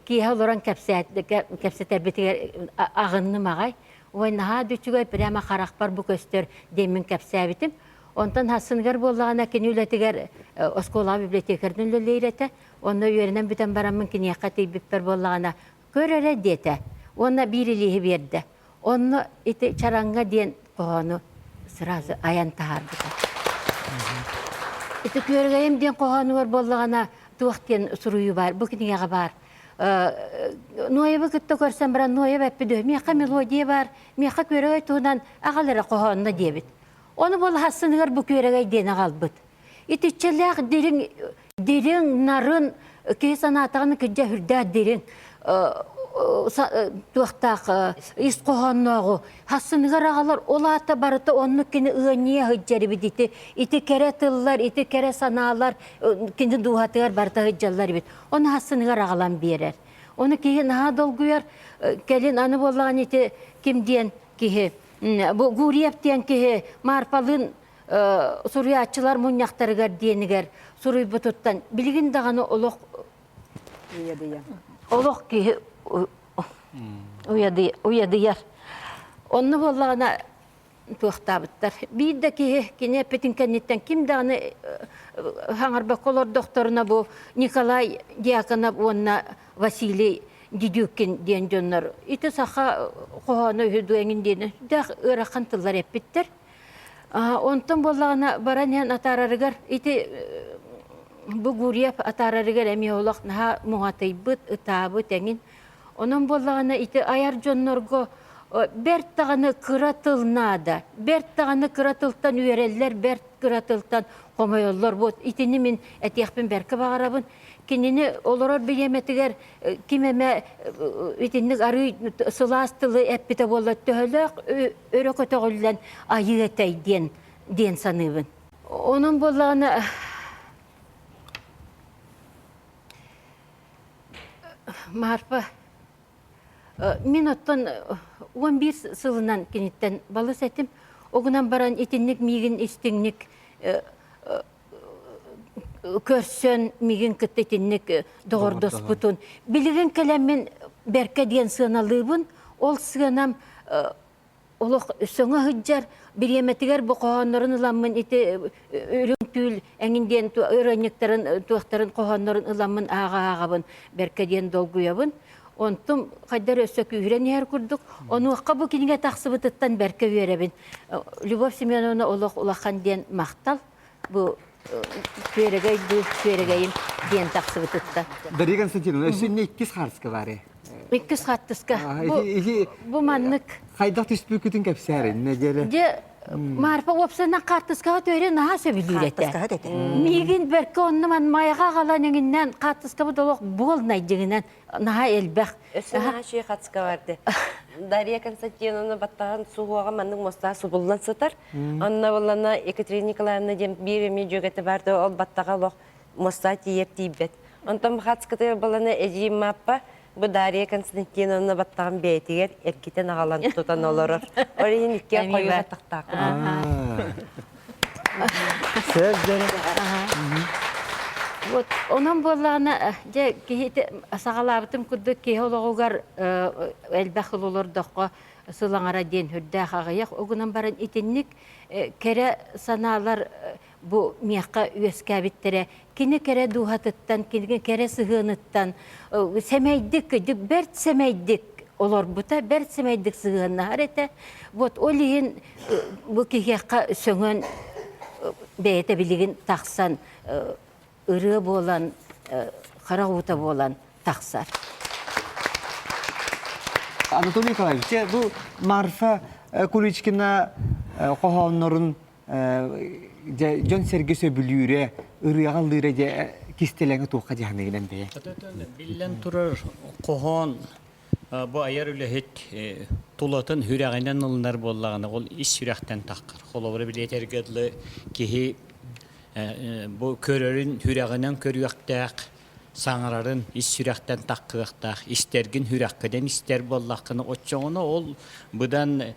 киэһэ олорон кэпсэтэрбитигэр аҕынным аҕай. Ой, наһаа да үчүгэй, прямо харахпар бу көстөр диэммин кэпсээбитим. Онтон хассыныгар буоллаҕына кини үлэтигэр оскуолаҕа библиотекарынан үлэлиир этэ. Онно үөрэнэн бүтэн бараммын киниэхэ тиийбиппэр буоллаҕына, көр эрэ диэтэ. Уонна биир илииһи биэрдэ. Онно ити Чараҥҥа диэн хоһоону сразу айан таһаарбыта. Ити Күөрэгэйим диэн хоһоонугар буоллаҕына туох диэн суруйуу баар, бу кинигэҕэ баар. Ноевы кытта көрсөн баран Ноев эппит миэхэ мелодия баар, миэхэ күөрэгэй туһунан аҕал эрэ хоһоонно диэбит. Ону буола хассыныгар бу күөрэгэй диэн аҕалбыт. Итиччэлээх дириҥ дириҥ, нарын, киһи санаатаҕына кырдьа үрдээх дириҥ туохтаах ис хоһооннооҕу хассыныгар аҕалар ол аата барыта оннук кини ыанньыйа сылдьар эбит ити ити кэрэ тыллар ити кэрэ санаалар кини дууһатыгар барыта сылдьаллар эбит ону хассыныгар аҕалан биэрэр ону киһи наһаа долгуйар кэлин аны буоллаҕына ити ким диэн киһи бу Гурьев диэн киһи Марфалыын суруйааччылар мунньахтарыгар диэнигэр суруйбутуттан билигин даҕаны олох олох киһи уйадыйар. Онно буоллаҕына туохтаабыттар. Биир да киһи кини эппитин кэнниттэн ким даҕаны хаҥарбакка олордохторуна бу Николай Дьяконов уонна Василий Дедюкин диэн дьоннор ити саха хоһооно үһү дуо эҥин диэн сүрдээх ыарахан тыллар эппиттэр. Онтон буоллаҕына баран иһэн атаарарыгар ити бу Гурьев атаарарыгар эмиэ олох наһаа муҥатыйбыт, ытаабыт эҥин. Онон буоллаҕына ити айар дьоннорго бэрт даҕаны кыра тыл наада. Бэрт даҕаны кыра тылтан үөрэллэр, бэрт кыра тылтан хомойоллор. Вот итини мин этиэхпин бэркэ баҕарабын. Кинини олорор бириэмэтигэр ким эмэ итинник арыый сылаас тылы эппитэ буолла төһөлөөх өрө көтөҕүллэн айыы этэй диэн диэн саныыбын. Онон буоллаҕына Марфа мин оттон 11 сылынан киниттэн балыс этим. Огунан баран итинник миигин истиҥник көрсөн миигин кытта итинник доҕордоспутун. Билигин кэлэммин бэркэ диэн сыаналыыбын. Ол сыанам олох сөҥө сылдьар бириэмэтигэр бу хоһооннорун ыламмын ити үрүҥ түүл эҥин диэн ырыанньыктарын туохтарын хоһооннорун ыламмын ааҕа-ааҕабын бэркэ диэн долгуйабын. Онтум хайдар өссө күүһүрэн иһэр курдук. Онуохха бу кинигэ тахсыбытыттан бэркэ үөрэбин. Любовь Семеновна олох улахан диэн махтал. Бу күөрэгэй дуу, күөрэгэйим диэн тахсыбытыттан. Дарья Константиновна, өссө инне иккис хаартыска баар Иккис хаартыска. Бу, бу маннык. Хайдах түспүккүтүн кэпсээр нэдиэлэ. Дьэ, Марфа уопсайынан хаартыскаҕа түһэрин наһаа сөбүлүүр этэ. Хаартыскаһыт этэ. Миигин бэркэ онно ман майаҕа аҕалан эҥиннээн хаартыскабыт олох буолнай дьиҥинэн наһаа элбэх. Өссө наһаа үчүгэй хаартыска барды. Дарья Константиновна баттаҕын суһуоҕа маннык муостаах субуллан сытар. Онно буллана Екатерина Николаевна диэн биир эмиэ дьүөгэтэ бар да ол баттаҕа олох муостаах тиийэр тиийбэт. Онтон хаартыскатыгар буллана эдьиийим Мааппа бу Дарья Константиновна баттаҕын бэйэтигэр эргитэн аҕалан тутан олорор. Ол иһин иккиэн хойуу баттахтаахпын. Вот онон буоллаҕына дьэ киһи саҕалаабытым курдук киһи олоҕугар элбэх сыл олордоххо сыл аҥара диэн сүрдээх аҕыйах угунан баран итинник кэрэ санаалар бу миэхэ үөскээбиттэрэ кини кэрэ дууһатыттан кини кэрэ сыһыаныттан сэмэйдик бэрт сэмэйдик олорбута бэрт сэмэйдик сыһыаннаһар этэ вот ол иһин бу киһиэхэ сөҥөн бэйэтэ билигин тахсан ырыа буолан харах уута буолан тахсар. Анатолий Николаевич, бу Марфа Куличкина хоһооннорун дьон-сэргэ сөбүлүүрэ, ырыаҕа ыллыыра дьэ кистэлэҥэ туохха дьаһаныгынан бэйэ? Биллэн турар хоһоон. Бу айар үлэһит тулатын сүрэҕинэн ылынар буоллаҕына, ол ис сүрэхтэн таххар. Холобура, билиэтэргэ дылы киһи бу көрөрүн сүрэҕинэн көрүөхтээх, саҥарарын ис сүрэхтэн таххыахтаах, истэргин сүрэххинэн истэр буоллаххына, оччоҕуна ол быдан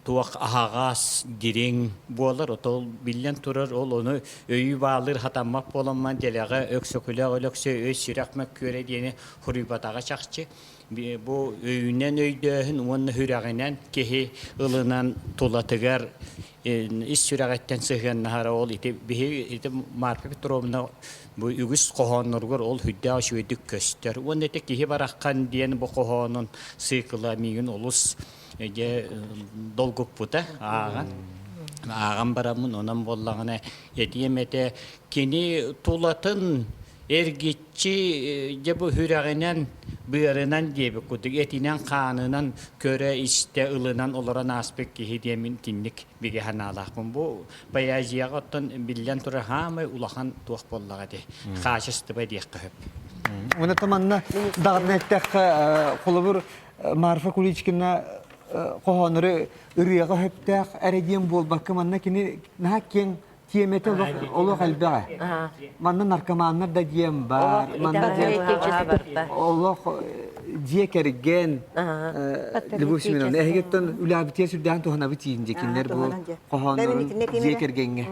туох аһаҕас, дириҥ буолар. Отол биллэн турар, ол ону өйү баалыыр хатаммат буоламман дэлэҕэ Өксөкүлээх Өлөксөй өй сүрэх мөккүөрэ диэни суруйбатаҕа чахчы. Бу өйүнэн өйдөөһүн уонна сүрэҕинэн киһи ылынан тулатыгар ис сүрэҕиттэн сыһыаннаһара ол ити биһи ити Марфа Петровна бу үгүс хоһоонноругар ол сүрдээх үчүгэйдик көстөр. Уонна ити киһи бараххан диэн бу хоһоонун цикла миигин олус дьэ долгуппута ааҕан. Ааҕан бараммын онон буоллаҕына этиэм этэ кини тулатын эргиччи дьэ бу сүрэҕинэн быарынан диэбит курдук этинэн-хаанынан көрө-истэ ылынан олорон ааспыт киһи диэммин итинник бигэ санаалаахпын. Бу поэзияҕа оттон биллэн турар хаамай улахан туох буоллаҕа ити хаачыстыба диэххэ сөп. Уонна манна даҕатан эттэххэ, холобур, Марфа Куличкина хоһооннору ырыаҕа сөптөөх эрэ диэн буолбакка, манна кини наһаа киэҥ тиэмэтэ олох олох элбэҕэ. Манна наркоманнар да диэн баар, манна диэн олох дьиэ кэргэн Любовь Семеновна, эһигиттэн үлээбитиэ сүрдээн туһанабыт тиийин дьэ кинилэр бу хоһооннорун дьиэ кэргэҥҥэ.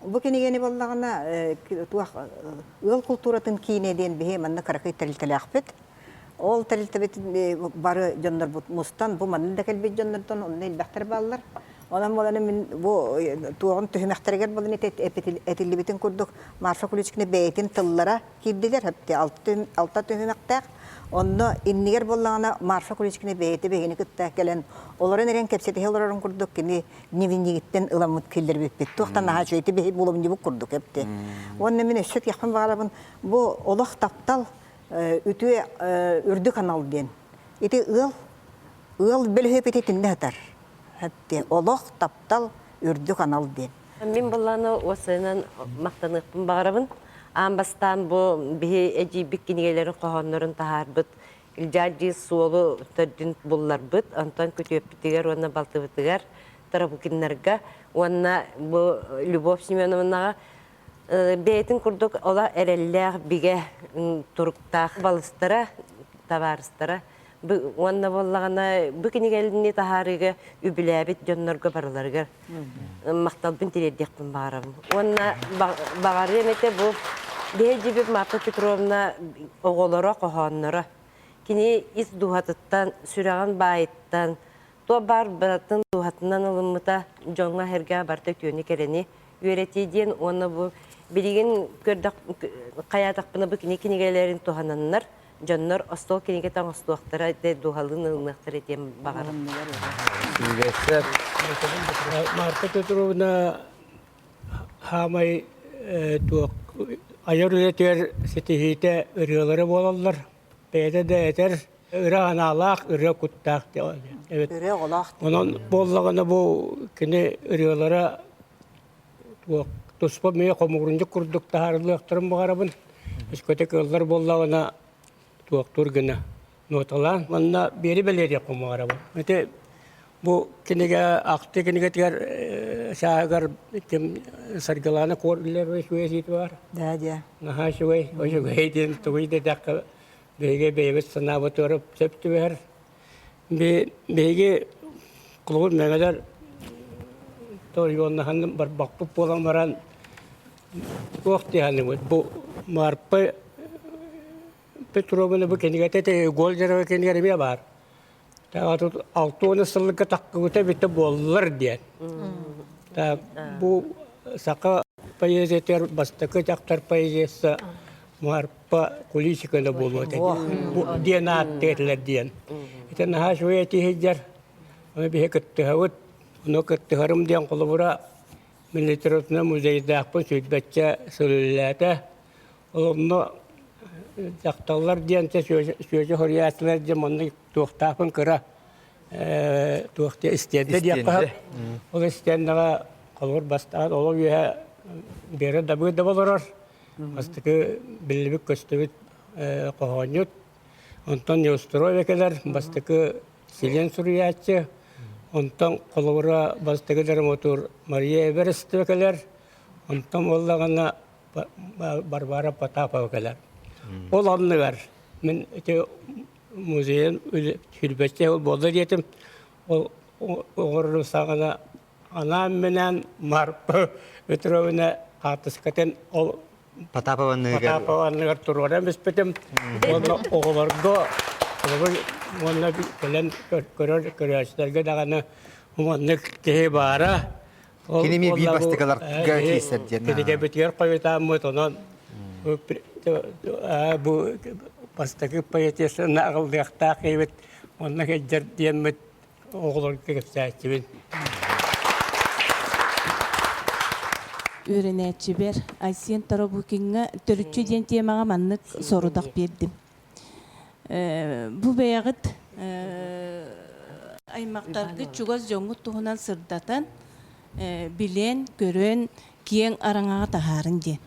Бу кинигэни буоллаҕына туох ыал култууратын киинэ диэн биһи манна кыракый тэрилтэлээхпит. Ол тэрилтэбит бары дьоннорбут мустан, бу манна да кэлбит дьоннортон онно элбэхтэр бааллар. Онон буолан мин бу туоҕун түһүмэхтэригэр буолан этиллибитин курдук Марфа Куличкина бэйэтин тыллара киирдилэр, алта түһүмэхтээх. Онно иннигэр буоллаҕына Марфа Куличкина бэйэтэ биһигини кытта кэлэн олорон эрэн кэпсэтиһэ олорорун курдук кини дневнигиттэн ыламмыт киллэрбиппит. Туохтан наһаа үчүгэй биһи булумньубут курдук эпти. Уонна мин өссө этиэхпин баҕарабын, бу олох таптал үтүө үрдүк анал диэн. Ити ыал ыал бөлүһүөпүтэ итиннэ сытар. Олох, таптал, үрдүк анал диэн. Мин былааны уосайынан махтаныахпын баҕарабын. Аан бастаан бу биһи эдьиийбит кинигэлэрин хоһооннорун таһаарбыт Илдьаадьыы суолу төрдүн булларбыт, онтон күтүөппүтүгэр уонна балтыбытыгар Тарабукиннарга уонна бу Любовь Семеновнаҕа Бэйэтин курдук ола эрэллээх, бигэ туруктаах балыстара, табаарыстара уонна буоллаҕына бу кинигэлини таһаарыыга үбүлээбит дьоннорго барыларыгар махталбын тириэрдиэхпин баҕарабын. Уонна баҕарыам этэ бу биһиги Марта Петровна оҕолоро, хоһоонноро. Кини ис дууһатыттан, сүрэҕин баайыттан, туох баар барытын дууһатынан ылыммыта дьоҥҥо-сэргэҕэ барыта үтүөнү-кэрэни үөрэтии диэн уонна бу билигин көрдөх хайаатахпына бу кини кинигэлэрин туһананнар дьоннор остуол кинигэтэ оҥостуохтара этэ дууһалыын ылыныахтара диэн баҕарабын. Марта Петровна хаамай туох айар үлэтигэр ситиһиитэ ырыалара буолаллар. Бэйэтэ да этэр ыра анаалаах, ырыа куттаах эбит. Ырыа оҕолоох. Онон буоллаҕына бу кини ырыалара туох туспа эмиэ хомуурунньук курдук таһаарыллыахтарын баҕарабын. Өскөтө кыаллар буоллаҕына туохтуур гына нуоталаан манна биэри бэлиэтиэхпин баҕарабын. Ити бу кинигэ ахтыы кинигэтигэр сааһыгар ким Саргылаана Куор үлэлэр үчүгэй бар. Да, да. Наһаа үчүгэй, үчүгэй диэн тугуй диэтэххэ биһиги бэйэбит санаабытыгар сөп түбэһэр. Биһиги холобур мэҥэлэр оройуоннаһан барбаппыт буолан баран туох диэхэнибит бу Маарпа Петровна бу кинигэтэ Гольдерова кинигэр эмиэ баар. Алта сылга таххыбыта эбитэ буоллар диэн. Бу саха поэзиятыгар бастакы дьахтар поэзияса Марпа Куличикова буолуо этэ диэн ааттыыр диэн. Ити наһаа үчүгэй этиһилдьэр. Ону биһи кыттыһабыт. Ону кыттыһарым диэн холобура мин литературнай музейдаахпын сүүрбэччэ сыл үлэлээтэ. Онно дьахталлар диэн сүөдьэ хоруйааччылар диэн маннык туохтаахпын кыра туох диэ истиэндэ диэххэ ол истиэндэҕэ холобур бастаан олох үөһэ Вера Давыдова олорор бастакы биллибит көстүбүт хоһоонньут. Онтон Неустроева кэлэр, бастакы Силиэн суруйааччы. Онтон холобура бастакы драматург Мария Эверстова кэлэр. Онтон буоллаҕына Варвара Потапова кэлэр. Ол анныгар мин ити музейын сүүрбэччэ буолла диэтим. Ол оҕорорум саҕана анаан-минээн Марпа Петровна хаартыскатын ол Потапова анныгар Потапова анныгар туруоран биспитим. Уонна оҕолорго уонна кэлэн көрөр көрөөччүлэргэ даҕаны маннык киһи баара. Кини эмиэ биир бастакыларга киирсэр диэн. Кинигэбитигэр хойутааммыт онон бу бастакы поэтессаны аҕыллыахтаах эбит онно кэлдьэр диэммит оҕолорго кэпсээччибин. Үөрэнээччибэр Айсен Тарабукиҥҥа төрүччү диэн темаҕа маннык сорудах биэрдим. Бу бэйэҕит аймахтаргыт чугас дьоҥҥут туһунан сырдатан, билэн, көрөн, киэҥ араҥаҕа таһаарын диэн.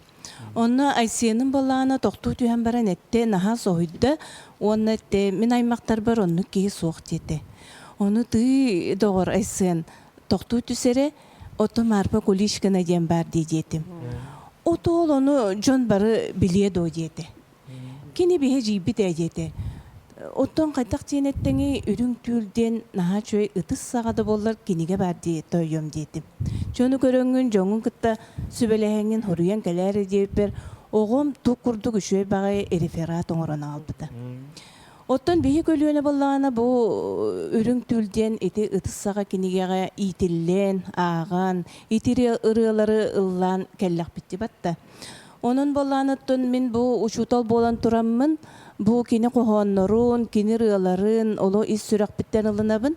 Онно Айсеным былаана тохтуу түһэн баран эттэ, наһаа соһуйда уонна эттэ, мин аймахтарбар оннук киһи суох диэтэ. Ону тыый, доҕор Айсен, тохтуу түс эрэ, ото Марфа Куличкина диэн баар дии диэтим. Ото ол ону дьон бары билиэ дуо диэтэ. Кини биһи дьиийбит ээ диэтэ. Оттон хайдах диэн эттэҥий, үрүҥ түүл диэн наһаа үчүгэй ытыс саҕа да буоллар кинигэ баар дии тоойуом диэтим. Дьону көрөҥҥүн, дьоҥҥун кытта сүбэлэһэҥҥин хоруйан кэлээр диэбиппэр, оҕом тук курдук үчүгэй баҕайы реферат оҥорон аҕалбыта. Оттон биһи көлүөнэ буоллаҕына бу үрүҥ түүл диэн ити ытыс саҕа кинигэҕэ иитиллэн, ааҕан, ити ырыалары ыллаан кэллэхпит дии батта. Онон буоллаан оттон мин бу учуутал буолан тураммын, бу кини хоһооннорун, кини ырыаларын оло ис сүрэхпиттэн ылынабын.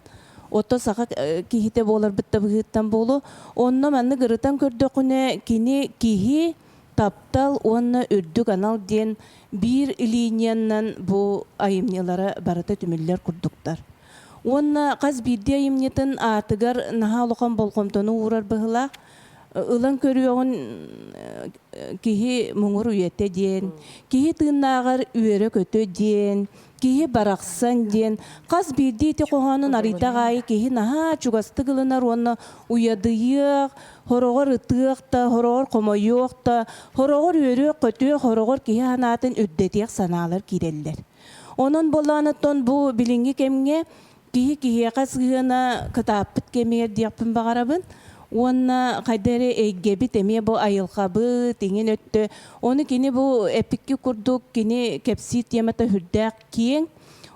Ото саха киһитэ буоларбыт да быһыыттан буолуо. Онно маннык ырытан көрдөххүнэ, кини киһи, таптал уонна үрдүк анал диэн биир линиянан бу айымньылара барыта түмүллэр курдуктар. Уонна хас биирдии айымньытын аатыгар наһаа улахан болҕомтону уурар быһыылаах. Ылан көрүөҕүн киһи муҥур үйэтэ диэн, киһи тыыннааҕар үөрэ-көтө диэн, киһи барахсан диэн хас биирдии ити хоһоонун арыйдах аайы киһи наһаа чугастык ылынар уонна уйадыйыах, хороҕор ытыах да, хороҕор хомойуох да, хороҕор үөрүөх-көтүөх, хороҕор киһи санаатын үрдэтиэх санаалар киирэллэр. Онон буоллаҕына бу билиҥҥи кэмҥэ Киһи киһиэхэ сыһыана кытааппыт кэмигэр диэхпин баҕарабын. Уонна хайда эрэ эйгэбит эмиэ бу айылҕабыт иҥин өттө. Ону кини бу эпикки курдук кини кэпсиир темата сүрдээх киэҥ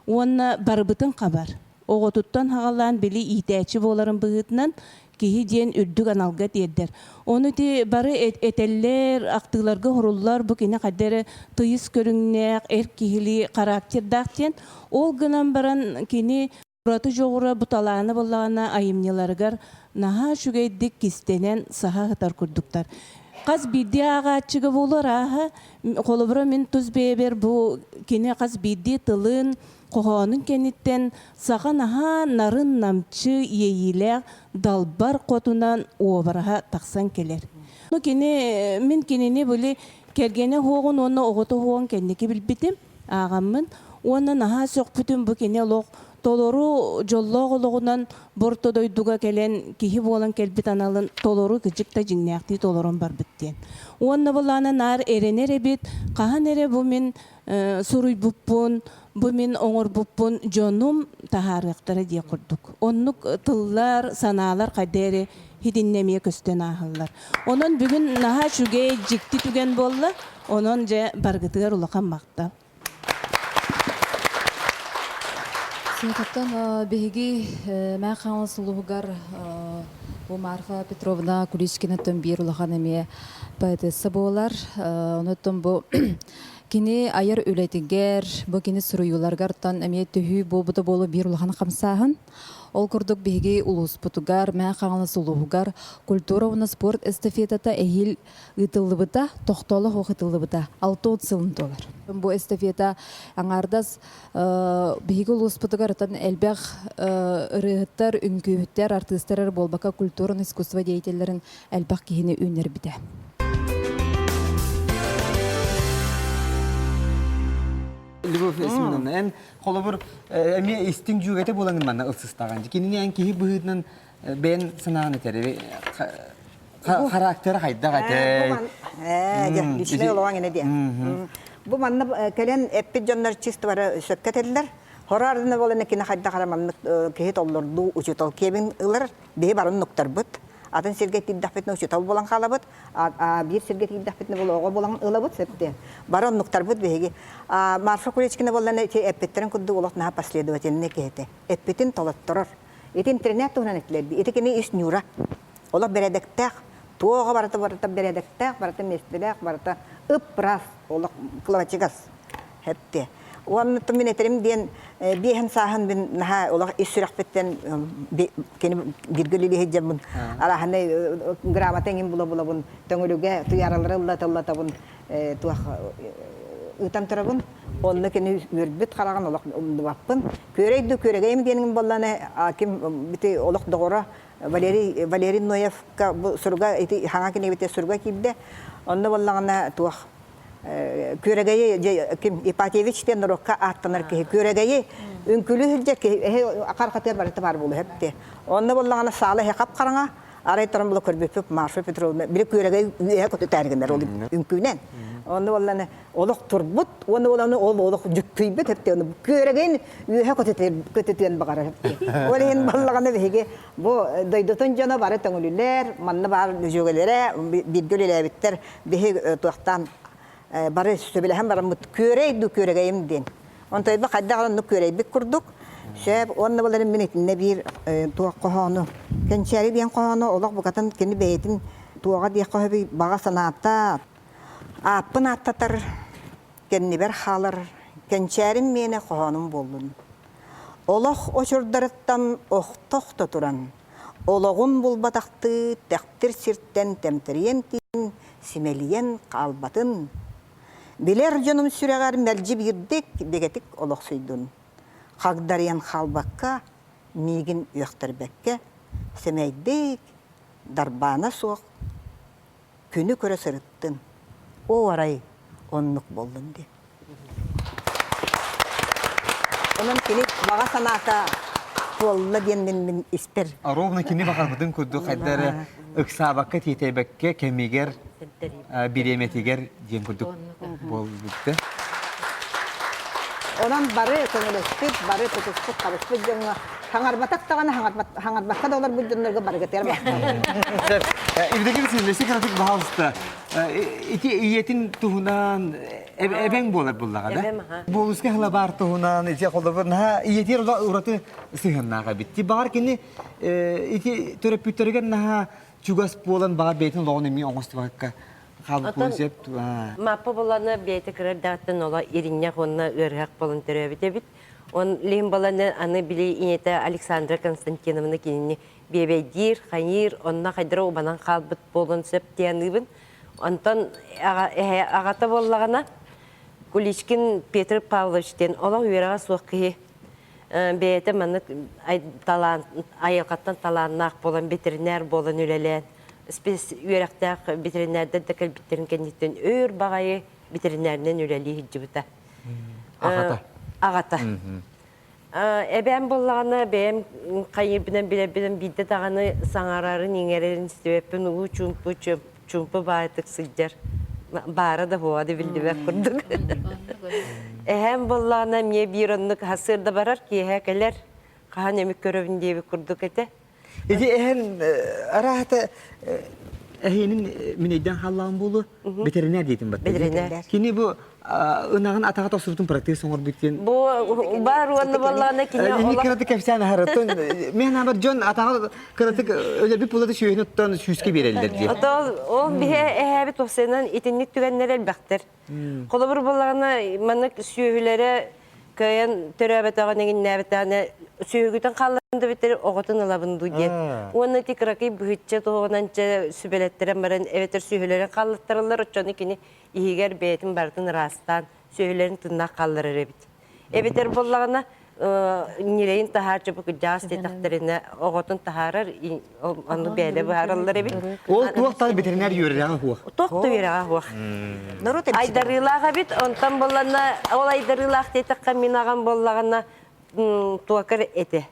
уонна барыбытын хабар. Оҕотуттан хаҕалаан били иитээччи буоларын быһыытынан киһи диэн үрдүк аналга тиэрдэр. Ону ити бары этэллэр, ахтыыларга уһуруллар, бу кини хайда эрэ тыйыс көрүҥнээх, эр киһилии характердаах диэн. Ол гынан баран кини ураты дьоҕура бу талаана буоллаҕына айымньыларыгар наһаа үчүгэйдик кистэнэн саһа сытар курдуктар. Хас биирдии ааҕааччыга буолуо арааһа, холобура мин тус бэйэбэр бу кини хас биирдии тылын, Хоһоонун кэнниттэн саха наһаа нарын-намчы иэйиилээх далбар хотунан уобараһа тахсан кэлэр. Ну кини мин кинини били кэргэнэ уһуоҕун уонна оҕото уһуоҕун кэнники билбитим, ааҕаммын. Уонна наһаа сөхпүтүм бу кини олох толору дьоллоох олоҕунан борто дойдуга кэлэн киһи буолан кэлбит аналын толору кыдьык да дьиҥнээхтии толорон барбыт диэн. Уонна былаана наар эрэнэр эбит, хаһан эрэ бу мин суруйбуппун, бу мин оҥорбуппун дьонум таһаарыахтара диэх курдук. Оннук тыллар, санаалар хайда эрэ хитиннэ эмиэ көстөн ааһаллар. Онон бүгүн наһаа үчүгэй, дьикти түгэн буолла. Онон дьэ баргытыгар улахан махтал. Сунтаттан биһиги Мэҥэ Хаҥалас улууһугар бу Марфа Петровна Куличкинаттан биир улахан эмиэ поэтесса буолар. Онуттан бу Кини айар үлэтигэр, бу кини суруйууларыгартан эмиэ төһүү буолбута буолуо биир улахан хамсааһын. Ол курдук биһиги улууспутугар, Мэҥэ Хаҥалас улууһугар культура уонна спорт эстафетата эһиил ыытыллыбыта, тохтоло суох ыытыллыбыта 60 сылын туолар. Бу эстафета аҥаардас биһиги улууспутугар ытан элбэх ырыаһыттар, үҥкүүһүттэр, артыыстар эрэ буолбакка культура искусство деятеллэрин элбэх киһини үүннэрбитэ. Любовь Семеновна, эн холобур эмиэ истиҥ дьүөгэтэ буолаҥын манна ылсыстаҕын. Кинини эн киһи быһыытынан бэйэн санаан этэр. Характера хайдах этэй? Ээ, личный олоҕуҥ ини диэн. Бу манна кэлэн эппит дьоннор чисто бары сөпкө этэллэр. Хоро ардына буолан кини хайдах эрэ маннык киһи толлордуу учуутал киэбин ылар. Биһи барын нуктарбыт. Атын сиргэ тиийдэхпитинэ учуутал буолан хаалабыт. Биир сиргэ тиийдэхпитинэ буол оҕо буолан ылабыт сөптө. Бары оннуктарбыт биһиги. Марфа Куличкина буоллана ити эппиттэрин курдук олох наһаа последовательный киһи Эппитин толотторор. Ити интернет туһунан этилэр. Ити кини ис ньуура. Олох бэрээдэктээх, туоҕа барыта барыта бэрээдэктээх, барыта миэстэлээх, барыта ып-ыраас, олох кылабачыгас. Хэпти. Уонна мин этэрим диэн биэһин сааһын мин наһаа олох ис сүрэхпиттэн кини бииргэ үлэлии сылдьаммын арааһынай грамота эҥин була-булабын төҥүлүгэ туйааралары ыллата-ыллатабын туох ыытан турабын. Онно кини үөрбүт хараҕын олох умнубаппын. Күөрэй дуу күөрэгэйим диэниҥ буоллаҕына ким бити олох доҕоро Валерий Валерий Ноевка бу суруга ити хаҥа кинигибитэ суруга киирдэ. Онно буоллаҕына туох Күөрэгэйи ким Ипатьевич диэн норуокка ааттанар киһи Күөрэгэйи үҥкүлүү сылдьар киһи эһи хархатыгар барыта баар буолуо эбит. Онно буоллаҕына саала эһи хап-хараҥа арай туран була көрбүппүт Марфа Петровна били Күөрэгэй үөһэ көтүтээр гынар ол үҥкүүнэн. Онно буоллаҕына олох турбут уонна ол аны ол олох дьүккүйбүт эбит ону күөрэгэйин үөһэ көтүтүөн баҕарар эбит. Ол иһин баллаҕана биһиги бу дойдутун дьоно бары төҥүлүлэр, манна баар дьүөгэлэрэ бииргэ үлэлээбиттэр биһи туохтаан бары сөбүлэһэн бараммыт күөрэй дуу күөрэгэйим диэн. Онтойбо хайдах оннук күөрэйбит курдук сөп уонна буларын мин итиннэ биир туох хоһоону кэнчээри диэн хоһоону олох букатын кини бэйэтин туоҕа диэххэ сөбүй баҕа санаата Ааппын ааттатар, кэннибэр хаалар, кэнчээрим миэнэ хоһоонум буоллун. Олох очурдарыттан охто-охто туран, олоҕун булбатахтыы тэхтир сиртэн тэмтэрийэн тиийэн, симэлийэн хаалбатын. Билэр дьонум сүрэҕэр мэлдьи биирдик бигэтик олохсуйдун. Хагдарыйан хаалбакка, миигин үөхтэрбэккэ, сэмэйдик, дарбаана суох күнү көрө сырыттын, оо арай оннук буоллун диэн. Онон кини баҕа санаата туолла диэн мин мин испэр. Ровно кини баҕарбытын курдук хайда эрэ ыксаабакка тиэтэйбэккэ кэмигэр бириэмэтигэр диэн курдук буолбутта. Онон бары көмөлөспүт, бары тутуспут, хабыспыт дьоҥҥо хаҥарбатах даҕаны хаҥарбакка да олорбут дьоннорго барыгытыгар махтанабын. Евдокия Васильевна, өссө кыратык баһаалыста. Ити ийэтин туһунан эбэҥ буолар буллаҕа да? Буолуска хылабаар туһунан ити холобур наһаа ийэтигэр ураты сыһыаннаах эбит. Ти баҕар кини ити төрөппүттэригэр наһаа чугас буолан баҕар бэйэтин олоҕун эмиэ оҥостубакка Оттон Мааппа буланы бэйэтэ кыра эрдэҕиттэн оло иринньэх уонна ыарыһах буолан төрөөбүт эбит. Он лиһин баланы аны били ийэтэ Александра Константиновна кинини биэбэйдиир, хайыыр, онно хайдара убанан хаалбыт буолуон сөп диэн Онтон аҕата буоллаҕына Куличкин Петр Павлович диэн олох үөрэҕэ суох киһи бэйэтэ маннык талаан айылҕаттан талааннаах буолан ветеринар буолан үлэлээн үөрэхтээх ветеринардар да кэлбиттэрин кэнниттэн өөр баҕайы ветеринарынан үлэлии сылдьыбыта. Аҕата. Аҕата. Эбээм буоллаҕына бэйэм хайыырбынан билэрбинэн биирдэ даҕаны саҥарарын, иҥэрэрин истибэппин уу чуумпу чуумпу баайтык сылдьар. Баара да буола да биллибэт курдук. Эһээм буоллаҕына эмиэ биир оннук сарсыарда барар, киэһэ кэлэр, хаһан эмит көрөбүн диэбит курдук этэ. Ити эһэн араата эһиэнин мин өйдөөн хааллаҕым буолуо ветеринар диэтим батта. Ветеринар. Кини бу ынаҕын атаҕа тохсубутун протез оҥорбут диэн. Бу баар уонна буоллаҕына кини Ини кыратык кэпсээн аһарыттан мен абар дьон атаҕа кыратык өлөрбүт булаты сүүһүн оттон сүүскэ биэрэллэр диye. Ото ол биһэ эһээбит уопсайынан итинник түгэннэр элбэхтэр. Холобур буоллаҕына маннык сүөһүлэрэ кыайан төрөөбөтөҕүн эҥиннээбэтэҕинэ сүөһүгүтүн хаалларын да бүтэр оҕотун ылабын дуу диэн. Уонна ити кыракый быһычча туһунан чэ сүбэлэттэрэн баран эбэтэр сүөһүлэрин хааллаттараллар оччону кини иһигэр бэйэтин барытын ыраастаан сүөһүлэрин тыннаах хаалларар эбит. Эбэтэр буоллаҕына. Ньирэйин таһааччы бу кырдьаҕас диэтэхтэринэ оҕотун таһаарар, ону бэйэлэ быһаараллар эбит. Ол туох та ветеринар үөрэҕэ суох. Туох да үөрэҕэ суох. Айдарыылаах эбит, онтон буолланна ол айдарыылаах диэтэххэ мин аҕам буоллаҕына туокар этэ.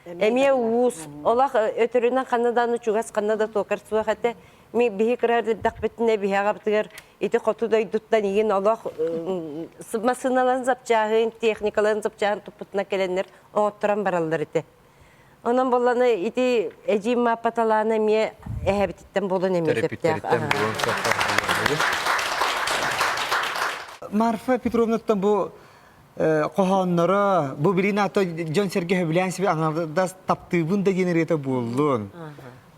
Эмиэ уус, олох өтөрүнэн ханна даҕаны чугас ханна да туокар суох этэ. Ми биһи кыра эрдэхпитинэ биһи аҕабытыгар ити хоту дойдуттан игин олох массыыналарын запчааһын, техникаларын запчааһын туппутунан кэлэннэр оҥотторон бараллар этэ. Онон буоллана ити эдьиим Мааппа талаана эмиэ эһэбититтэн буолан эмиэ сөптөөх. Марфа Петровнаттан бу хоһоонноро бу билин ата дьон-сэргэ сөбүлээн себе аҥардас таптыыбын да диэн ырыата буоллун.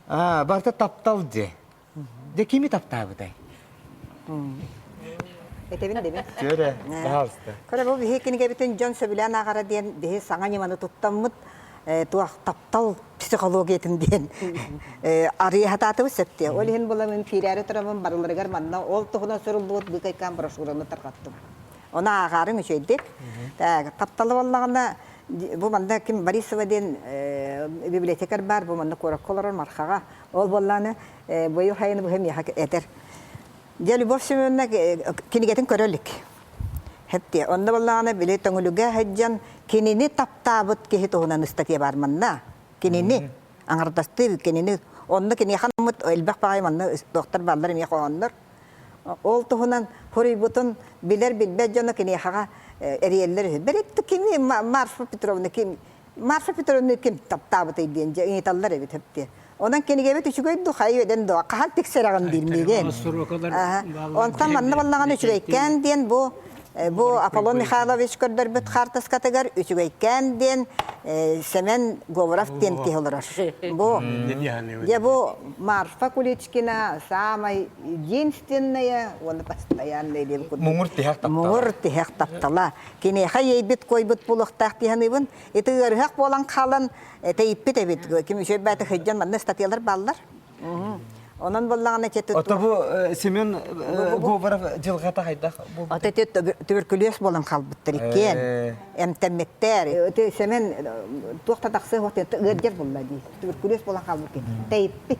Аа, барыта таптал дьэ. Дьэ кими таптаабытай? Этэбин дэбин. Көрө, пожалуйста. Көрө бу биһи кинигэбитин дьон сөбүлээн ааҕара диэн биһи саҥа ньыманы туттаммыт туох таптал психологиятын диэн арыйа сатаатыбыт сөптүө. Ол иһин буламын киирээри турабын барыларыгар манна ол туһунан суруллубут быыкайкаан брошюраны тарҕаттым. Ону ааҕаарыҥ үчүгэйдик. Так, тапталы буоллаҕына бу манна ким Борисова диэн библиотекарь баар, бу манна куоракка олорор Мархаҕа. Ол буоллаҕына быйыл сайыны быһа миэхэ этэр. Дьэ, Любовь Семеновна кинигэтин көрө илик. Хэптиэ. Онно буоллаҕына били Төҥүлүгэ сылдьан кинини таптаабыт киһи туһунан ыстатыйа баар манна. Кинини аҥардастыы кинини онно киниэхэ анаммыт элбэх баҕайы манна туохтар бааллар эмиэ хоһооннор. Ол туһунан хоруйбутун билэр-билбэт дьоно киниэхэҕэ эрийэллэр үһү. Бэрит кими Марфа Петровна ким Марфа Петровна ким таптаабытый диэн дьэ ыйыталлар эбит хэптиэ. Онон кинигэбит үчүгэй ду хайы үөдэн дуо хаһан тиксэрэҕин диир миигин. Онтон манна баллаҕан үчүгэйкээн диэн бу бу Аполлон Михайлович көрдөрбүт хаартыскатыгар үчүгэйкээн диэн Сэмэн Говоров диэн киһи олорор. Бу дьэ бу Марфа Куличкина саамай единственная уонна постоянная диэн курдук. Муҥур тиһэх таптала. Муҥур тиһэх таптала. Киниэхэ иэйбит койбут буолуохтаах дии саныыбын. Ити ыарыһах буолан хаалан тэйиппит эбит. Ким үчүгэй баата сылдьан манна ыстатыйалар бааллар. Онон буоллаҕына ити Ото бу Семен Говоров дьылҕата хайдах Ото ити түбүркүлүөс буолан хаалбыттар иккиэн. Эмтэммиттэр. Ити Семен туох да тахсыа суох ыалдьар буолла дии. Түбүркүлүөс буолан хаалбыт киһи. Тэйиппит.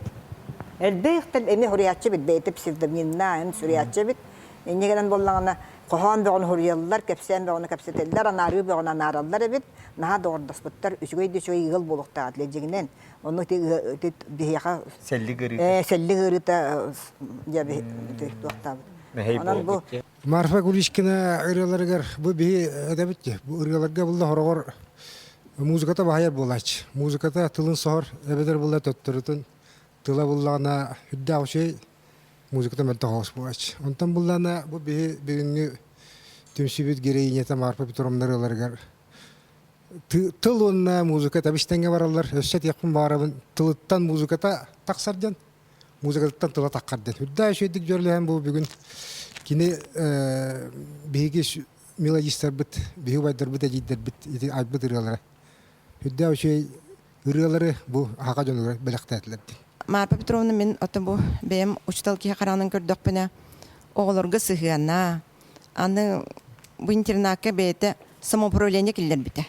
Элбэхтэн эмиэ суруйааччы эбит, бэйэтэ псевдонимнаан суруйааччы эбит. Инньэ гынан буоллаҕына хоһоон бөҕөнү суруйаллар, кэпсээн бөҕөнү кэпсэтэллэр, анаарыы бөҕөнү анаараллар эбит. Наһаа доҕордоспуттар, үчүгэй да үчүгэй ыал буолуохтаах этилэр дьиҥинэн. Онно ити ити биһиэхэ Сэллик ыарыыта. Ээ, сэллик ыарыыта дьэ туохтаабыт. Мэһэй Онон бу буолбут. Марфа Куличкина ырыаларыгар бу биһи этэбит дии, бу ырыаларга булла хороҕор музыката баһайар буолааччы. Музыката тылын соһор, эбэтэр булла төттөрүтүн тыла буллаҕына үрдээх үчүгэй музыката мөлтөх оҕус буолааччы. Онтон буллаҕына бу биһи бүгүҥҥү түмсүүбүт героинята Марфа Петровна ырыаларыгар тыл уонна музыка тэбис-тэҥҥэ бараллар. Өссө этиэхпин баҕарабын, тылыттан музыката тахсар диэн, музыкатыттан тыла таххар диэн. Үрдээх үчүгэйдик дьүөрэлэһэн бу бүгүн кини биһиги мелодистарбыт, биһиги убайдарбыт, эдьиийдэрбит ити айбыт ырыалара. Үрдээх үчүгэй ырыалары бу аһаҕа дьонугар бэлэхтээтилэр дии. Марпа Петровна мин ото бу бэйэм учуутал киһи хараҕынан көрдөхпүнэ оҕолорго сыһыана, аны бу интернакка бэйэтэ самоуправление киллэрбитэ.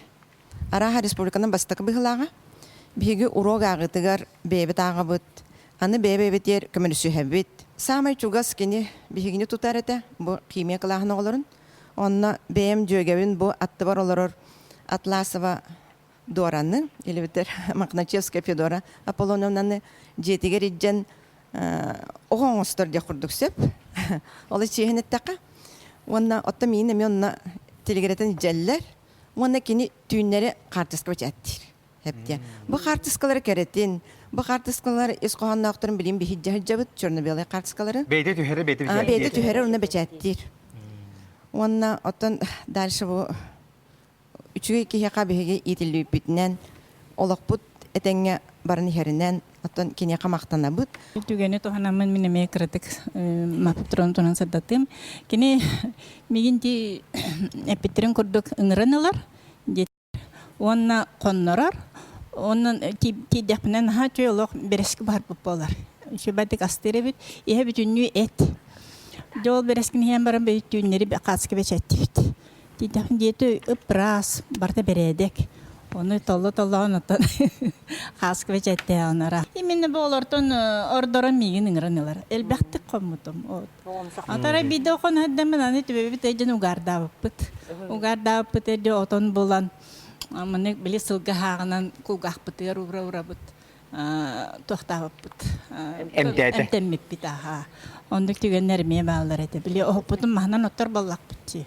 Арааһа республиканан бастакы быһыылааҕа. Биһиги уруок ааҕыытыгар бэйэбит ааҕабыт, аны бэйэ-бэйэбитигэр көмөлөсүһэбит. Саамай чугас кини биһигини тутар этэ, бу химия кылааһын оҕолорун. Онно бэйэм дьүөгэбин бу аттыбар олорор Атласова Дораны, или битэр Мохначевская Федора Аполлоновнаны дьиэтигэр илдьэн оҕо оҥостор диэх курдук сөп. Ол чиэһин эттэххэ. Уонна оттон миин эмиэ онно телегрэтэн илдьэллэр. Уонна кини түүннэри хаартыска бэчээттиир. Эптиэ. Бу хаартыскалары кэрэтин, бу хаартыскалар ис хоһоонноохторун билин биһиддьэ сылдьабыт, черно-белый хаартыскалары. Бэйэтэ түһэрэр, бэйэтэ бэчээттиир. Бэйэтэ түһэрэр уонна бэчээттиир. Уонна оттон дальше бу үчүгэй киһиэхэ биһиги иитиллибиппитинэн, олохпут этэҥҥэ баран иһэринэн, оттон киниэхэ махтанабыт. Түгэни туһанаммын мин эмиэ кыратык Мапптрон туһунан сырдатыым. Кини миигин дии эппиттэрин курдук ыҥыран ылар уонна хоннорор. Онон тиийдэхпинэ наһаа үчүгэй олох бэрэски буһарбыт буолар. Үчүгэйдик астыыр эбит. Иһэ бүтүннүү эт. Дьэ ол бэрэскини иһэн баран түүннэри хааска бэчээттибит. Тиийдэхпин диэтэ ып-ыраас, барыта бэрээдэк. Ону толло-толлоон оттон хааска бэчээттээҕинара. Именно бу олортон ордорон миигин ыҥыран ылар. Элбэхтик хоммутум. Вот. Атара биирдэ охон хаддаммын аны түбэбит өйдөн угардаабыппыт. Угардаабыппыт эрдэ отон булан маны били сылга хааҕынан кулгаахпытыгар ура-урабыт туохтаабыппыт. Эмтээтэ. Эмтэммиппит аха. Оннук түгэннэр эмиэ бааллар этэ. Били оһоппутун маһынан оттор боллахпыт дии.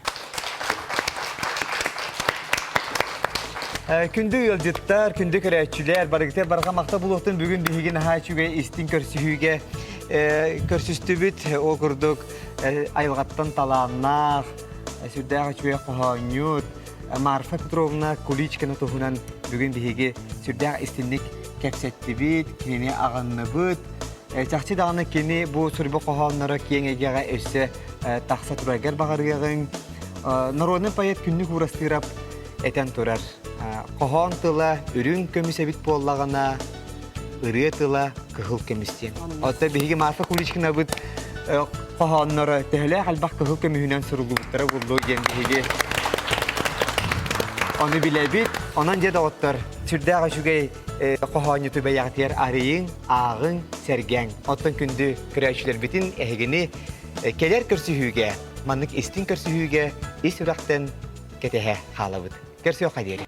Күндү ыалдьыттар, күндү көрөөччүлэр, барыгытыгар барҕа махта булуохтун бүгүн биһиги наһаа үчүгэй истиҥ көрсүһүүгэ көрсүстүбүт. Ол курдук айылҕаттан талааннаах, сүрдээх үчүгэй хоһоонньут Марфа Петровна Куличкина туһунан бүгүн биһиги сүрдээх истинник кэпсэттибит, кинини аҕынныбыт. Чахчы даҕаны кини бу суруйбут хоһоонноро киэҥ эйгэҕэ өссө тахса тураргар баҕарыаҕыҥ. Народный поэт Күннүк Уурастыырап этэн турар. Хоһоон тыла үрүҥ көмүс эбит буоллаҕына, ырыа тыла кыһыл көмүс диэн. Оттон биһиги Марфа Куличкинабыт хоһоонноро төһөлөөх элбэх кыһыл көмүһүнэн суруллубуттара буолуо диэн биһиги ону билэбит. Онон дьэ доҕоттор, сүрдээх үчүгэй хоһоонньуту бэйэҕитигэр арыйыҥ, ааҕыҥ, сэргээҥ. Оттон күндү көрөөччүлэрбитин эһигини кэлэр көрсүһүүгэ, маннык истиҥ көрсүһүүгэ ис сүрэхтэн кэтэһэ хаалабыт. Көрсүөххэ диэри.